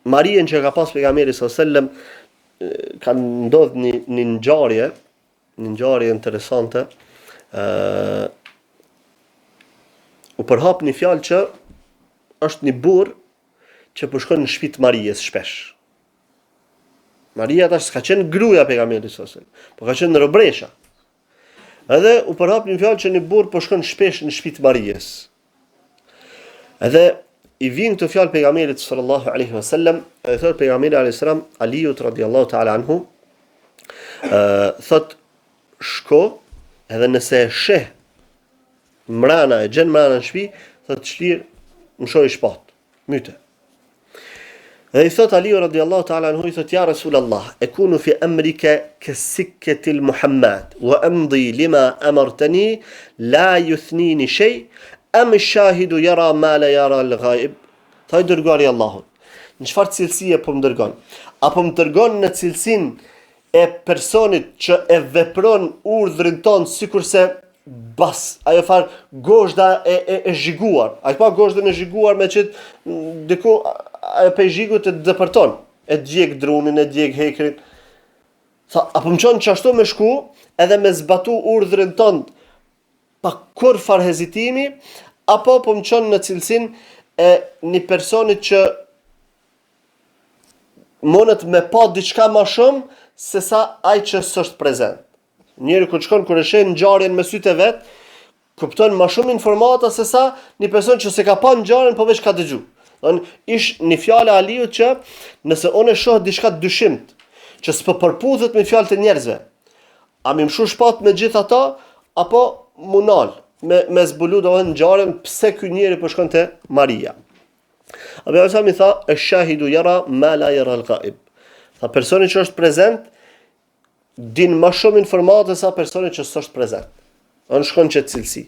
Marien që ka pas pejgamberi sallallahu alajhi wasallam ka ndodh një një ngjarje, një ngjarje interesante. ë u përhap një fjalë që është një burrë që po shkon në shtëpi të Maries shpesh. Maria tash s'ka qenë gruaja e pejgamberit sallallahu alajhi wasallam, po ka qenë robresha. Edhe u përhap një fjalë që një burrë po shkon shpesh në shtëpi të Maries. Edhe i vijnë këto fjalë pejgamberit sallallahu alaihi wasallam, edhe thot pejgamberi alaihi salam Aliut radiallahu ta'ala anhu, ë thot shko edhe nëse e sheh mrena e gjen mrena në shtëpi, thot çlir mëshoj shpat, myte. Dhe i thot Aliu radiallahu ta'ala anhu, i thot ja Rasul Allah, ekunu fi emrike ke sikketil muhammad, wa emdi lima amartani, la juthnini shej, em shahidu jara ma la jara l-gaib. Tha i dërguari i Allahut, në çfarë cilësie po më dërgon? A po më dërgon në cilësinë. e personit që e vepron urdhrin tond sikurse bas, ajo farë gozhda e, e, e zhiguar. A e pa gozhdën e zhiguar me qit diku ajo pej zhigut e depërton, e djeg drunin, e djeg hekrin. Tha, a po më çon qashtu me shku edhe me zbatu urdhrin tond pa kurrfarë hezitimi, apo po më çon në cilësinë e një personit që mundet me pa diçka ma shumë se sa ai që s'është prezent. Njeri kur shkon kur e sheh ngjarjen me sytë e vet, kupton ma shumë informata se sa një person që s'e ka pa ngjarjen, po veç ka dëgju. Don ish një fjalë e Aliut që nëse unë e shoh diçka të dyshimtë, që s'po përputhet me fjalët e njerëzve, a m'i mshu shpatë me gjithë ata, apo m'u nal, me, me zbulu domethënë ngjarjen pse ky njeri po shkon te Maria. A pejgamberi i tha, esh-shahidu jera ma la jera l-gaib. Tha personi që është prezent, din ma shumë informate sa personi që s'është prezent. Unë shkon qët cilësi.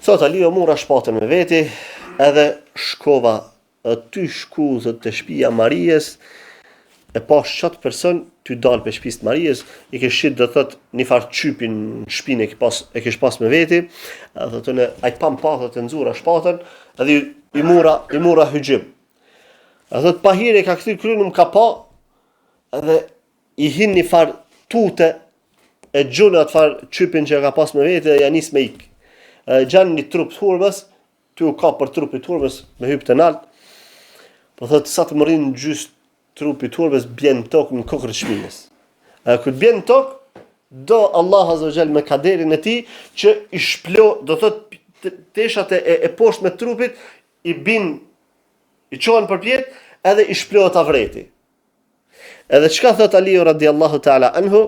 Thot Aliu mora shpatën me veti, edhe shkova ty shku thot te shpia Maries, e pash qat person ty dal prej shpisë të Maries, i kish qit do thot një farë qypi në shpinë e kish pas e kish pas me veti, edhe thot unë ai pa m'pa thot e nxura shpatën, edhe i, i mura i mura hyxhym. Edhe thot pahiri ka kthy kryen më ka pa, edhe i hin një farë tute e gjun atë farë qypin që e ka pas me veti dhe ja nis me ik. E gjen një trup të hurmës, ty u kap për trupit hurmës me hyp të nalt. Po thot sa të mërrin gjys trupit hurmës bjen në tokë në kokër të shpinës. E kur bjen në tokë, do Allah Azza wa Jall me kaderin e tij që i shplo, do thot teshat e, e poshtme të trupit i bin i çohen përpjetë edhe i shplohet avreti. Edhe çka thot Aliu radiallahu ta'ala anhu,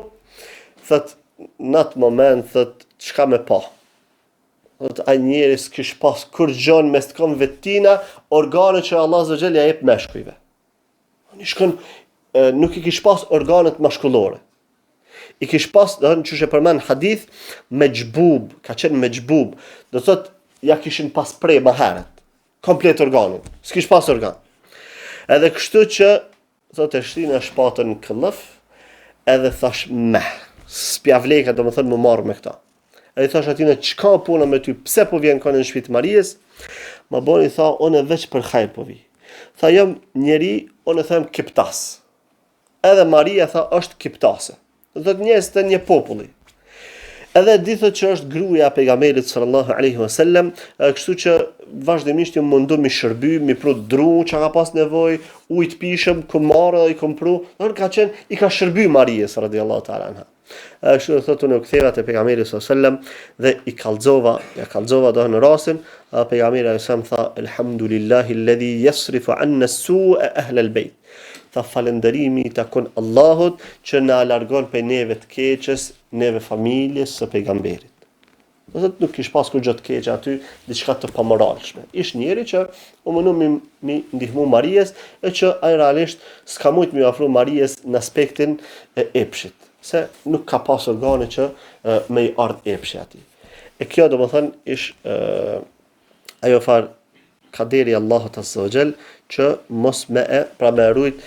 thot në atë moment thot çka me pa. Thot ai njeri s'kish pas kurgjo n'mes të komve tina, organe që Allah azza wa jall ja jep meshkujve. Një shkon nuk i kish pas organet mashkullore. I kish pas, do të qysh e përmend hadith, mexhbub, ka qenë mexhbub. Do thot ja kishin pas pre më herët. Komplet organin. S'kish pas organ. Edhe kështu që Thotë e shtina shpatën në këllëf, edhe thash meh, s'pja vlejka domethënë m'u marrë me këta. Edhe i thash atina, çka puna me ty, pse po vjen kone në shpi të Maries? Ma boni tha, unë veç për hajr po vi. Tha, jam njeri, unë them kiptas. Edhe Maria tha, është kiptase. Do të thotë njerëz të një populli. Edhe di thotë që është gruaja e pejgamberit sallallahu alaihi wasallam, kështu që vazhdimisht jam mundu mi shërby, mi pru dru që ka pas nevojë, ujë të pijshëm, kom marrë dhe i kom pru, do ka qenë i ka shërby Maries radiallahu ta'ala anha. Edhe kështu do thotë unë u ktheva te pejgamberi sallallahu alaihi wasallam dhe i kallxova, ja kallxova do në rastin, a pejgamberi alaihi wasallam tha elhamdulillahi alladhi yasrifu anna su'a ahla al-bayt. Tha falënderimi i takon Allahut që na largon prej neve të keqes, neve familjes së pejgamberit. Do thotë nuk kish pas kurgjë të keqe aty, diçka të pamoralshme. Ish njeri që u mundu mi, mi ndihmu Maries e që ai realisht s'ka mujt mi afru Maries në aspektin e epshit, se nuk ka pas organe që e, me i ardh epshi atij. E kjo domethënë ish e, ajo far kaderi i Allahut azza wa jall që mos me e pra me rujt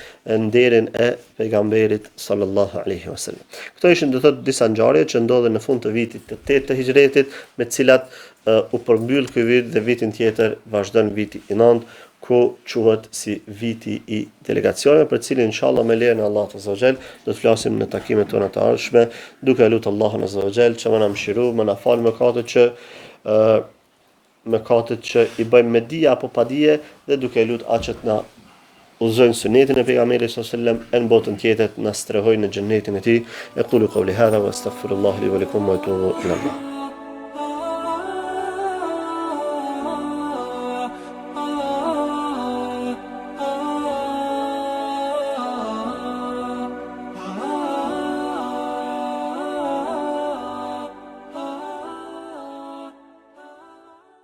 nderin e pejgamberit sallallahu alaihi wasallam. Këto ishin do thotë disa ngjarje që ndodhën në fund të vitit të 8 të Hixhretit, me të cilat uh, u përmbyll ky vit dhe vitin tjetër vazhdon viti i 9 ku quhet si viti i delegacioneve, për cilin inshallah me lejen e Allahut azza wa jall do të flasim në takimet tona të ardhshme, duke e lutur Allahun azza wa jall që më na mëshiru, më na fal mëkatet që uh, mëkatet që i bëjmë me dije apo pa dije dhe duke e lut atë që të na udhëzojë në sunetin e pejgamberit sallallahu alajhi wasallam e në botën tjetër të na strehojë në xhenetin e tij. Ekulu kauli hadha wa astaghfirullah li wa lakum wa atubu ila Allah.